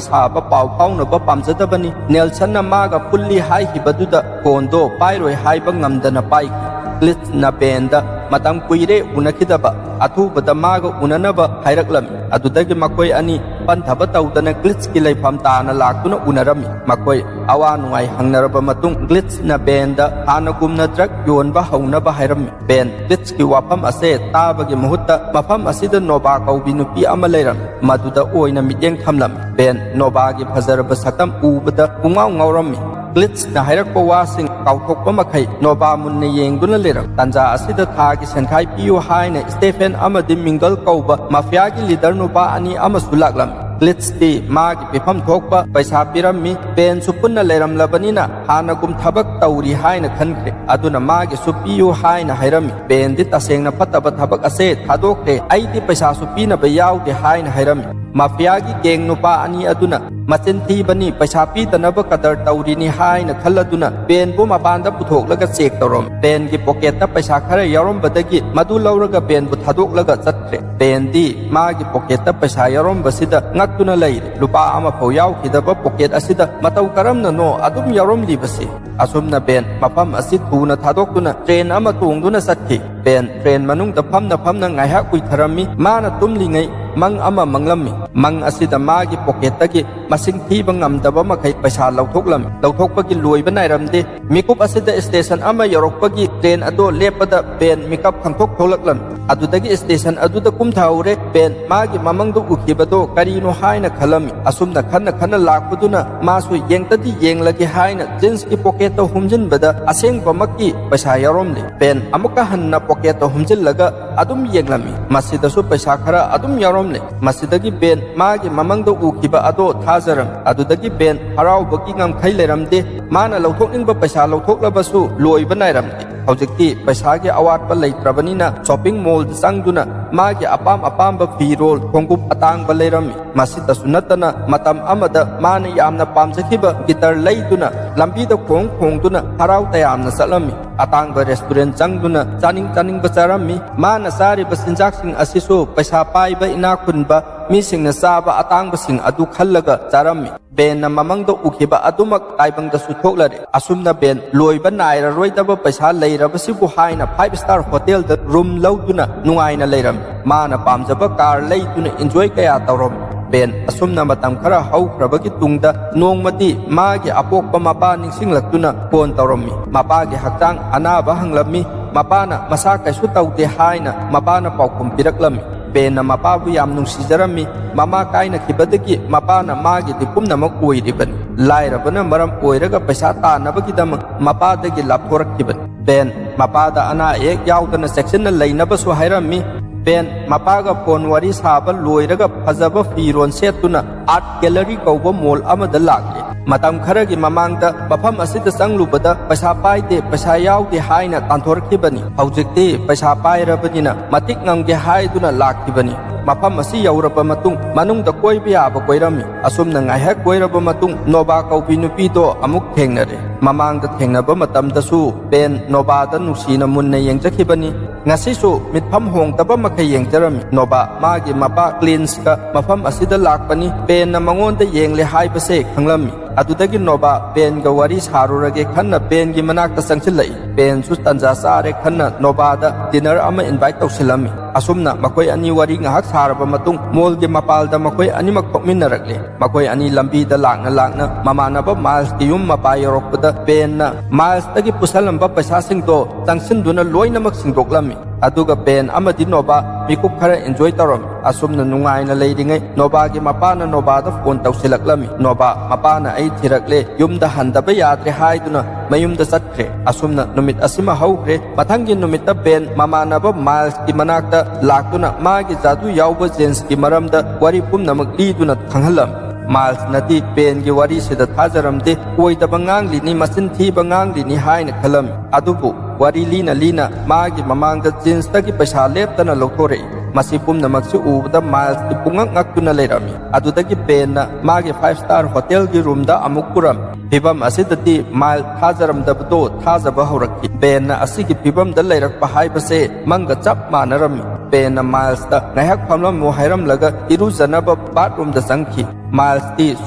ꯁꯥꯕ, ꯄꯥꯎ ꯐꯥꯎꯅꯕ ꯄꯥꯝꯖꯗꯕꯅꯤ꯫ ꯅꯦꯜꯁꯟꯅ ꯃꯥꯒ ꯄꯨꯜꯂꯤ ꯍꯥꯏꯈꯤꯕꯗꯨꯗ ꯐꯣꯟꯗꯣ ꯄꯥꯏꯔꯣꯏ ꯍꯥꯏꯕ ꯉꯝꯗꯅ ꯄꯥꯏꯈꯤ꯫ ꯀ꯭ꯂꯤꯠꯁꯅ ꯕꯦꯟꯗ, "ꯃꯇꯝ ꯀꯨꯏꯔꯦ ꯎꯅꯈꯤꯗꯕ, ꯑꯊꯨꯕꯗ ꯃꯥꯒ ꯎꯅꯅꯕ" ꯍꯥꯏꯔꯛꯂꯝꯃꯤ꯫ ꯑꯗꯨꯗꯒꯤ ꯃꯈꯣꯏ ꯑꯅꯤ ꯄꯟꯊꯕ ꯇꯧꯗꯅ ꯀ꯭ꯂꯤꯠꯁꯀꯤ ꯂꯩꯐꯝ ꯇꯥꯅ ꯂꯥꯛꯇꯨꯅ ꯎꯅꯔꯝꯃꯤ꯫ ꯃꯈꯣꯏ ꯑꯋꯥ ꯅꯨꯡꯉꯥꯏ ꯍꯪꯅꯔꯕ ꯃꯇꯨꯡ ꯀ꯭ꯂꯤꯠꯁꯅ ꯕꯦꯟꯗ ꯍꯥꯟꯅꯒꯨꯝꯅ ꯗ꯭ꯔꯒ ꯌꯣꯟꯕ ꯍꯧꯅꯕ ꯍꯥꯏꯔꯝꯃꯤ꯫ ꯕꯦꯟ ꯀ꯭ꯂꯤꯠꯁꯀꯤ ꯋꯥꯐꯝ ꯑꯁꯦ ꯇꯥꯕꯒꯤ ꯃꯍꯨꯠꯇ ꯃꯐꯝ ꯑꯁꯤꯗ ꯅꯣꯕꯥ ꯀꯧꯕꯤ ꯅꯨꯄꯤ ꯑꯃ ꯂꯩꯔꯝꯃꯤ꯫ ꯃꯗꯨꯗ ꯑꯣꯏꯅ ꯃꯤꯠꯌꯦꯡ ꯊꯝꯂꯝꯃꯤ꯫ ꯕꯦꯟ ꯅꯣꯕꯥꯒꯤ ꯐꯖꯔꯕ ꯁꯛꯇꯝ ꯎꯕꯗ ꯄꯨꯡꯉꯥꯎ ꯉꯥꯎꯔꯝꯃꯤ꯫ ꯀ꯭ꯂꯤꯠꯁꯅ ꯍꯥꯏꯔꯛꯄ ꯋꯥꯁꯤꯡ ꯀꯥꯎꯊꯣꯛꯄ ꯃꯈꯩ ꯅꯣꯕꯥ ꯃꯨꯟꯅ ꯌꯦꯡꯗꯨꯅ ꯂꯩꯔꯝꯃꯤ꯫ "ꯇꯥꯟꯖꯥ ꯑꯁꯤꯗ ꯊꯥꯒꯤ ꯁꯦꯟꯈꯥꯏ ꯄꯤꯌꯨ" ꯍꯥꯏꯅ ꯁ꯭ꯇꯦꯐꯦꯟ ꯑꯃꯗꯤ ꯃꯤꯡꯒꯜ ꯀꯧꯕ ꯃꯥꯐꯤꯌꯥꯒꯤ ꯂꯤꯗꯔ ꯅꯨꯄꯥ ꯑꯅꯤ ꯑꯃꯁꯨ ꯂꯥꯛꯂꯝꯃꯤ꯫ ꯀ꯭ꯂꯤꯠꯁꯇꯤ ꯃꯥꯒꯤ ꯄꯤꯐꯝ ꯊꯣꯛꯄ ꯄꯩꯁꯥ ꯄꯤꯔꯝꯃꯤ꯫ ꯕꯦꯟꯁꯨ ꯄꯨꯟꯅ ꯂꯩꯔꯝꯂꯕꯅꯤꯅ ꯍꯥꯟꯅꯒꯨꯝ ꯊꯕꯛ ꯇꯧꯔꯤ ꯍꯥꯏꯅ ꯈꯟꯈ꯭ꯔꯦ꯫ ꯑꯗꯨꯅ ꯃꯥꯒꯤꯁꯨ ꯄꯤꯌꯨ ꯍꯥꯏꯅ ꯍꯥꯏꯔꯝꯃꯤ꯫ ꯕꯦꯟꯗꯤ ꯇꯁꯦꯡꯅ ꯐꯠꯇꯕ ꯊꯕꯛ ꯑꯁꯦ ꯊꯥꯗꯣꯛꯈ꯭ꯔꯦ, "ꯑꯩꯗꯤ ꯄꯩꯁꯥꯁꯨ ꯄꯤꯅꯕ ꯌꯥꯎꯗꯦ" ꯍꯥꯏꯅ ꯍꯥꯏꯔꯝꯃꯤ꯫ ꯃꯥꯐꯤꯌꯥꯒꯤ ꯒꯦꯡ ꯅꯨꯄꯥ ꯑꯅꯤ ꯑꯗꯨꯅ, "ꯃꯆꯤꯟ ꯊꯤꯕꯅꯤ, ꯄꯩꯁꯥ ꯄꯤꯗꯅꯕ ꯀꯗꯔ ꯇꯧꯔꯤꯅꯤ" ꯍꯥꯏꯅ ꯈꯜꯂꯗꯨꯅ ꯕꯦꯟꯕꯨ ꯃꯄꯥꯟꯗ ꯄꯨꯊꯣꯛꯂꯒ ꯆꯦꯛ ꯇꯧꯔꯝꯃꯤ꯫ ꯕꯦꯟꯒꯤ ꯄꯣꯀꯦꯠꯇ ꯄꯩꯁꯥ ꯈꯔ ꯌꯥꯎꯔꯝꯕꯗꯒꯤ ꯃꯗꯨ ꯂꯧꯔꯒ ꯕꯦꯟꯕꯨ ꯊꯥꯗꯣꯛꯂꯒ ꯆꯠꯈ꯭ꯔꯦ꯫ ꯕꯦꯟꯗꯤ ꯃꯥꯒꯤ ꯄꯣꯀꯦꯠꯇ ꯄꯩꯁꯥ ꯌꯥꯎꯔꯝꯕꯁꯤꯗ ꯉꯛꯇꯨꯅ ꯂꯩꯔꯦ꯫ ꯂꯨꯄꯥ ꯑꯃꯐꯥꯎ ꯌꯥꯎꯈꯤꯗꯕ ꯄꯣꯀꯦꯠ ꯑꯁꯤꯗ ꯃꯇꯧ ꯀꯔꯝꯅꯅꯣ ꯑꯗꯨꯝ ꯌꯥꯎꯔꯝꯂꯤꯕꯁꯤ? ꯑꯁꯨꯝꯅ ꯕꯦꯟ ꯃꯐꯝ ꯑꯁꯤ ꯊꯨꯅ ꯊꯥꯗꯣꯛꯇꯨꯅ ꯇ꯭ꯔꯦꯟ ꯑꯃ ꯇꯣꯡꯗꯨꯅ ꯆꯠꯈꯤ꯫ ꯕꯦꯟ ꯇ꯭ꯔꯦꯟ ꯃꯅꯨꯡꯗ ꯐꯝꯅ ꯐꯝꯅ ꯉꯥꯏꯍꯥꯛ ꯎꯏꯊꯔꯝꯃꯤ꯫ ꯃꯥꯅ ꯇꯨꯝꯂꯤꯉꯩ ꯃꯪ ꯑꯃ ꯃꯪꯂꯝꯃꯤ꯫ ꯃꯪ ꯑꯁꯤꯗ ꯃꯥꯒꯤ ꯄꯣꯀꯦꯠꯇꯒꯤ ꯃꯁꯤꯡ ꯊꯤꯕ ꯉꯝꯗꯕ ꯃꯈꯩ ꯄꯩꯁꯥ ꯂꯧꯊꯣꯛꯂꯝꯃꯤ꯫ ꯂꯧꯊꯣꯛꯄꯒꯤ ꯂꯣꯏꯕ ꯅꯥꯏꯔꯝꯗꯦ꯫ ꯃꯤꯀꯨꯞ ꯑꯁꯤꯗ ꯁ꯭ꯇꯦꯁꯟ ꯑꯃ ꯌꯧꯔꯛꯄꯒꯤ ꯇ꯭ꯔꯦꯟ ꯑꯗꯣ ꯂꯦꯞꯄꯗ ꯕꯦꯟ ꯃꯤꯀꯞ ꯈꯪꯊꯣꯛ ꯊꯣꯛꯂꯛꯂꯝꯃꯤ꯫ ꯑꯗꯨꯗꯒꯤ ꯁ꯭ꯇꯦꯁꯟ ꯑꯗꯨꯗ ꯀꯨꯝꯊꯍꯧꯔꯦ꯫ ꯕꯦꯟ ꯃꯥꯒꯤ ꯃꯃꯪꯗ ꯎꯈꯤꯕꯗꯣ ꯀꯔꯤꯅꯣ ꯍꯥꯏꯅ ꯈꯜꯂꯝꯃꯤ꯫ ꯑꯁꯨꯝꯅ ꯈꯟꯅ ꯈꯟꯅ ꯂꯥꯛꯄꯗꯨꯅ ꯃꯥꯁꯨ ꯌꯦꯡꯇꯗꯤ ꯌꯦꯡꯂꯒꯦ ꯍꯥꯏꯅ ꯖꯤꯟꯁꯀꯤ ꯄꯣꯀꯦꯠꯇ ꯍꯨꯝꯖꯤꯟꯕꯗ ꯑꯁꯦꯡꯕꯃꯛꯀꯤ ꯄꯩꯁꯥ ꯌꯥꯎꯔꯝꯂꯦ꯫ ꯕꯦꯟ ꯑꯃꯨꯛꯀ ꯍꯟꯅ ꯄꯣꯀꯦꯠꯇ ꯍꯨꯝꯖꯤꯜꯂꯒ ꯑꯗꯨꯝ ꯌꯦꯡꯂꯝꯃꯤ꯫ ꯃꯁꯤꯗꯁꯨ ꯄꯩꯁꯥ ꯈꯔ ꯑꯗꯨꯝ ꯌꯥꯎꯔꯝꯂꯦ꯫ ꯃꯁꯤꯗꯒꯤ ꯕꯦꯟ ꯃꯥꯒꯤ ꯃꯃꯪꯗ ꯎꯈꯤꯕ ꯑꯗꯣ ꯊꯥꯖꯔꯝꯃꯤ꯫ ꯑꯗꯨꯗꯒꯤ ꯕꯦꯟ ꯍꯔꯥꯎꯕꯒꯤ ꯉꯝꯈꯩ ꯂꯩꯔꯝꯗꯦ꯫ ꯃꯥꯅ ꯂꯧꯊꯣꯛꯅꯤꯡꯕ ꯄꯩꯁꯥ ꯂꯧꯊꯣꯛꯂꯕꯁꯨ ꯂꯣꯏꯕ ꯅꯥꯏꯔꯝꯗꯦ꯫ ꯍꯧꯖꯤꯛꯇꯤ ꯄꯩꯁꯥꯒꯤ ꯑꯋꯥꯠꯄ ꯂꯩꯇ꯭ꯔꯕꯅꯤꯅ shopping mallꯗ ꯆꯪꯗꯨꯅ ꯃꯥꯒꯤ ꯑꯄꯥꯝ ꯑꯄꯥꯝꯕ ꯐꯤꯔꯣꯜ, ꯈꯣꯡꯎꯞ ꯑꯇꯥꯡꯕ ꯂꯩꯔꯝꯃꯤ꯫ ꯃꯁꯤꯇꯁꯨ ꯅꯠꯇꯅ ꯃꯇꯝ ꯑꯃꯗ ꯃꯥꯅ ꯌꯥꯝꯅ ꯄꯥꯝꯖꯈꯤꯕ guitar ꯂꯩꯗꯨꯅ ꯂꯝꯕꯤꯗ ꯈꯣꯡ ꯈꯣꯡꯗꯨꯅ ꯍꯔꯥꯎ ꯇꯌꯥꯝꯅ ꯆꯠꯂꯝꯃꯤ꯫ ꯑꯇꯥꯡꯕ restaurant ꯆꯪꯗꯨꯅ ꯆꯥꯅꯤꯡ ꯆꯥꯅꯤꯡꯕ ꯆꯥꯔꯝꯃꯤ꯫ ꯃꯥꯅ ꯆꯥꯔꯤꯕ ꯆꯤꯟꯖꯥꯛꯁꯤꯡ ꯑꯁꯤꯁꯨ ꯄꯩꯁꯥ ꯄꯥꯏꯕ ꯏꯅꯥꯛ ꯈꯨꯟꯕ ꯃꯤꯁꯤꯡꯅ ꯆꯥꯕ ꯑꯇꯥꯡꯕꯁꯤꯡ ꯑꯗꯨ ꯈꯜꯂꯒ ꯆꯥꯔꯝꯃꯤ꯫ ꯕꯦꯟꯅ ꯃꯃꯪꯗ ꯎꯈꯤꯕ ꯑꯗꯨꯃꯛ ꯇꯥꯏꯕꯪꯗꯁꯨ ꯊꯣꯛꯂꯔꯦ꯫ ꯑꯁꯨꯝꯅ ꯕꯦꯟ ꯂꯣꯏꯕ ꯅꯥꯏꯔꯔꯣꯏꯗꯕ ꯄꯩꯁꯥ ꯂꯩꯔꯕꯁꯤꯕꯨ ꯍꯥꯏꯅ five star hotelꯗ room ꯂꯧꯗꯨꯅ ꯅꯨꯡꯉꯥꯏꯅ ꯂꯩꯔꯝꯃꯤ꯫ ꯃꯥꯅ ꯄꯥꯝꯖꯕ car ꯂꯩꯗꯨꯅ enjoy ꯀꯌꯥ ꯇꯧꯔꯝꯃꯤ꯫ ꯕꯦꯟ ꯑꯁꯨꯝꯅ ꯃꯇꯝ ꯈꯔ ꯍꯧꯈ꯭ꯔꯕꯒꯤ ꯇꯨꯡꯗ ꯅꯣꯡꯃꯗꯤ ꯃꯥꯒꯤ ꯑꯄꯣꯛꯄ ꯃꯄꯥ ꯅꯤꯡꯁꯤꯡꯂꯛꯇꯨꯅ phone ꯇꯧꯔꯝꯃꯤ꯫ ꯃꯄꯥꯒꯤ ꯍꯛꯆꯥꯡ ꯑꯅꯥꯕ ꯍꯪꯂꯝꯃꯤ꯫ ꯃꯄꯥꯅ ꯃꯁꯥ ꯀꯩꯁꯨ ꯇꯧꯗꯦ ꯍꯥꯏꯅ ꯃꯄꯥꯅ ꯄꯥꯎꯈꯨꯝ ꯄꯤꯔꯛꯂꯝꯃꯤ꯫ ꯕꯦꯟꯅ ꯃꯄꯥꯕꯨ ꯌꯥꯝ ꯅꯨꯡꯁꯤꯖꯔꯝꯃꯤ꯫ ꯃꯃꯥ ꯀꯥꯏꯅꯈꯤꯕꯗꯒꯤ ꯃꯄꯥꯅ ꯃꯥꯒꯤꯗꯤ ꯄꯨꯝꯅꯃꯛ ꯑꯣꯏꯔꯤꯕꯅꯤ꯫ ꯂꯥꯏꯔꯕꯅ ꯃꯔꯝ ꯑꯣꯏꯔꯒ ꯄꯩꯁꯥ ꯇꯥꯟꯅꯕꯒꯤꯗꯃꯛ ꯃꯄꯥꯗꯒꯤ ꯂꯥꯞꯊꯣꯔꯛꯈꯤꯕꯅꯤ꯫ ꯕꯦꯟ ꯃꯄꯥꯗ ꯑꯅꯥ ꯑꯌꯦꯛ ꯌꯥꯎꯗꯅ ꯆꯦꯛꯁꯤꯟꯅ ꯂꯩꯅꯕꯁꯨ ꯍꯥꯏꯔꯝꯃꯤ꯫ ꯕꯦꯟ ꯃꯄꯥꯒ phone ꯋꯥꯔꯤ ꯁꯥꯕ ꯂꯣꯏꯔꯒ ꯐꯖꯕ ꯐꯤꯔꯣꯜ ꯁꯦꯠꯇꯨꯅ Art Gallery ꯀꯧꯕ mall ꯑꯃꯗ ꯂꯥꯛꯂꯦ꯫ ꯃꯇꯝ ꯈꯔꯒꯤ ꯃꯃꯥꯡꯗ ꯃꯐꯝ ꯑꯁꯤꯗ ꯆꯪꯂꯨꯕꯗ ꯄꯩꯁꯥ ꯄꯥꯏꯗꯦ, ꯄꯩꯁꯥ ꯌꯥꯎꯗꯦ ꯍꯥꯏꯅ ꯇꯥꯟꯊꯣꯔꯛꯈꯤꯕꯅꯤ꯫ ꯍꯧꯖꯤꯛꯇꯤ ꯄꯩꯁꯥ ꯄꯥꯏꯔꯕꯅꯤꯅ ꯃꯇꯤꯛ ꯉꯝꯒꯦ ꯍꯥꯏꯗꯨꯅ ꯂꯥꯛꯈꯤꯕꯅꯤ꯫ ꯃꯐꯝ ꯑꯁꯤ ꯌꯧꯔꯕ ꯃꯇꯨꯡ ꯃꯅꯨꯡꯗ ꯀꯣꯏꯕ ꯌꯥꯕ ꯀꯣꯏꯔꯝꯃꯤ꯫ ꯑꯁꯨꯝꯅ ꯉꯥꯏꯍꯥꯛ ꯀꯣꯏꯔꯕ ꯃꯇꯨꯡ ꯅꯣꯕꯥ ꯀꯧꯕꯤ ꯅꯨꯄꯤꯗꯣ ꯑꯃꯨꯛ ꯊꯦꯡꯅꯔꯦ꯫ ꯃꯃꯥꯡꯗ ꯊꯦꯡꯅꯕ ꯃꯇꯝꯗꯁꯨ ꯕꯦꯟ ꯅꯣꯕꯥꯗ ꯅꯨꯡꯁꯤꯅ ꯃꯨꯟꯅ ꯌꯦꯡꯖꯈꯤꯕꯅꯤ꯫ ꯉꯁꯤꯁꯨ ꯃꯤꯠꯐꯝ ꯍꯣꯡꯗꯕ ꯃꯈꯩ ꯌꯦꯡꯖꯔꯝꯃꯤ꯫ ꯅꯣꯕꯥ ꯃꯥꯒꯤ ꯃꯄꯥ ꯀ꯭ꯂꯤꯟꯁꯀ ꯃꯐꯝ ꯑꯁꯤꯗ ꯂꯥꯛꯄꯅꯤ꯫ ꯕꯦꯟꯅ ꯃꯉꯣꯟꯗ ꯌꯦꯡꯂꯦ ꯍꯥꯏꯕꯁꯦ ꯈꯪꯂꯝꯃꯤ꯫ ꯑꯗꯨꯗꯒꯤ ꯅꯣꯕꯥ ꯕꯦꯟꯒ ꯋꯥꯔꯤ ꯁꯥꯔꯨꯔꯒꯦ ꯈꯟꯅ ꯕꯦꯟꯒꯤ ꯃꯅꯥꯛꯇ ꯆꯪꯁꯤꯜꯂꯛꯏ꯫ ꯕꯦꯟꯁꯨ ꯇꯟꯖꯥ ꯆꯥꯔꯦ ꯈꯟꯅ ꯅꯣꯕꯥꯗ dinner ꯑꯃ invite ꯇꯧꯁꯤꯜꯂꯝꯃꯤ꯫ ꯑꯁꯨꯝꯅ ꯃꯈꯣꯏ ꯑꯅꯤ ꯋꯥꯔꯤ ꯉꯥꯏꯍꯥꯛ ꯁꯥꯔꯕ ꯃꯇꯨꯡ mallꯒꯤ ꯃꯄꯥꯜꯗ ꯃꯈꯣꯏ ꯑꯅꯤꯃꯛ ꯊꯣꯛꯃꯤꯟꯅꯔꯛꯂꯦ꯫ ꯃꯈꯣꯏ ꯑꯅꯤ ꯂꯝꯕꯤꯗ ꯂꯥꯛꯅ ꯂꯥꯛꯅ ꯃꯃꯥꯟꯅꯕ ꯃꯥꯏꯜꯁꯀꯤ ꯌꯨꯝ ꯃꯄꯥ ꯌꯧꯔꯛꯄꯗ ꯕꯦꯟꯅ ꯃꯥꯏꯜꯁꯇꯒꯤ ꯄꯨꯁꯜꯂꯝꯕ ꯄꯩꯁꯥꯁꯤꯡꯗꯣ ꯆꯪꯁꯤꯟꯗꯨꯅ ꯂꯣꯏꯅꯃꯛ ꯁꯤꯡꯗꯣꯛꯂꯝꯃꯤ꯫ ꯑꯗꯨꯒ ꯕꯦꯟ ꯑꯃꯗꯤ ꯅꯣꯕꯥ ꯃꯤꯀꯨꯞ ꯈꯔ enjoy ꯇꯧꯔꯝꯃꯤ꯫ ꯑꯁꯨꯝꯅ ꯅꯨꯡꯉꯥꯏꯅ ꯂꯩꯔꯤꯉꯩ ꯅꯣꯕꯥꯒꯤ ꯃꯄꯥꯅ ꯅꯣꯕꯥꯗ phone ꯇꯧꯁꯤꯜꯂꯛꯂꯝꯃꯤ꯫ ꯅꯣꯕꯥ ꯃꯄꯥꯅ ꯑꯩ ꯊꯤꯔꯛꯂꯦ, ꯌꯨꯝꯗ ꯍꯟꯗꯕ ꯌꯥꯗ꯭ꯔꯦ ꯍꯥꯏꯗꯨꯅ ꯃꯌꯨꯝꯗ ꯆꯠꯈ꯭ꯔꯦ꯫ ꯑꯁꯨꯝꯅ ꯅꯨꯃꯤꯠ ꯑꯁꯤꯃ ꯍꯧꯈ꯭ꯔꯦ꯫ ꯃꯊꯪꯒꯤ ꯅꯨꯃꯤꯠꯇ ꯕꯦꯟ ꯃꯃꯥꯟꯅꯕ ꯃꯥꯏꯜꯁꯀꯤ ꯃꯅꯥꯛꯇ ꯂꯥꯛꯇꯨꯅ ꯃꯥꯒꯤ ꯖꯥꯗꯨ ꯌꯥꯎꯕ jeansꯀꯤ ꯃꯔꯝꯗ ꯋꯥꯔꯤ ꯄꯨꯝꯅꯃꯛ ꯂꯤꯗꯨꯅ ꯈꯪꯍꯜꯂꯝꯃꯤ꯫ ꯃꯥꯏꯜꯁꯅꯗꯤ ꯕꯦꯟꯒꯤ ꯋꯥꯔꯤꯁꯤꯗ ꯊꯥꯖꯔꯝꯗꯦ, ꯑꯣꯏꯗꯕ ꯉꯥꯡꯂꯤꯅꯤ, ꯃꯆꯤꯟ ꯊꯤꯕ ꯉꯥꯡꯂꯤꯅꯤ ꯍꯥꯏꯅ ꯈꯜꯂꯝꯃꯤ꯫ ꯑꯗꯨꯕꯨ ꯋꯥꯔꯤ ꯂꯤꯅ ꯂꯤꯅ ꯃꯥꯒꯤ ꯃꯃꯥꯡꯗ ꯖꯤꯟꯁꯇꯒꯤ ꯄꯩꯁꯥ ꯂꯦꯞꯇꯅ ꯂꯧꯊꯣꯔꯛꯏ꯫ ꯃꯁꯤ ꯄꯨꯝꯅꯃꯛꯁꯤ ꯎꯕꯗ ꯃꯥꯏꯜꯁꯇꯤ ꯄꯨꯡꯉꯛ ꯉꯛꯇꯨꯅ ꯂꯩꯔꯝꯃꯤ꯫ ꯑꯗꯨꯗꯒꯤ ꯕꯦꯟꯅ ꯃꯥꯒꯤ ꯐꯥꯏꯚ ꯁ꯭ꯇꯥꯔ ꯍꯣꯇꯦꯜꯒꯤ ꯔꯨꯝꯗ ꯑꯃꯨꯛ ꯄꯨꯔꯝꯃꯤ꯫ ꯐꯤꯚꯝ ꯑꯁꯤꯗꯗꯤ ꯃꯥꯏꯜ ꯊꯥꯖꯔꯝꯗꯕꯗꯣ ꯊꯥꯖꯕ ꯍꯧꯔꯛꯈꯤ꯫ ꯕꯦꯟꯅ ꯑꯁꯤꯒꯤ ꯐꯤꯚꯝꯗ ꯂꯩꯔꯛꯄ ꯍꯥꯏꯕꯁꯦ ꯃꯪꯒ ꯆꯞ ꯃꯥꯟꯅꯔꯝꯃꯤ꯫ ꯕꯦꯟꯅ ꯃꯥꯏꯜꯁꯇ ꯉꯥꯏꯍꯥꯛ ꯐꯝꯂꯝꯃꯨ ꯍꯥꯏꯔꯝꯂꯒ ꯏꯔꯨꯖꯅꯕ ꯕꯥꯠꯔꯨꯝꯗ ꯆꯪꯈꯤ꯫ ꯃꯥꯏꯜꯁꯇꯤ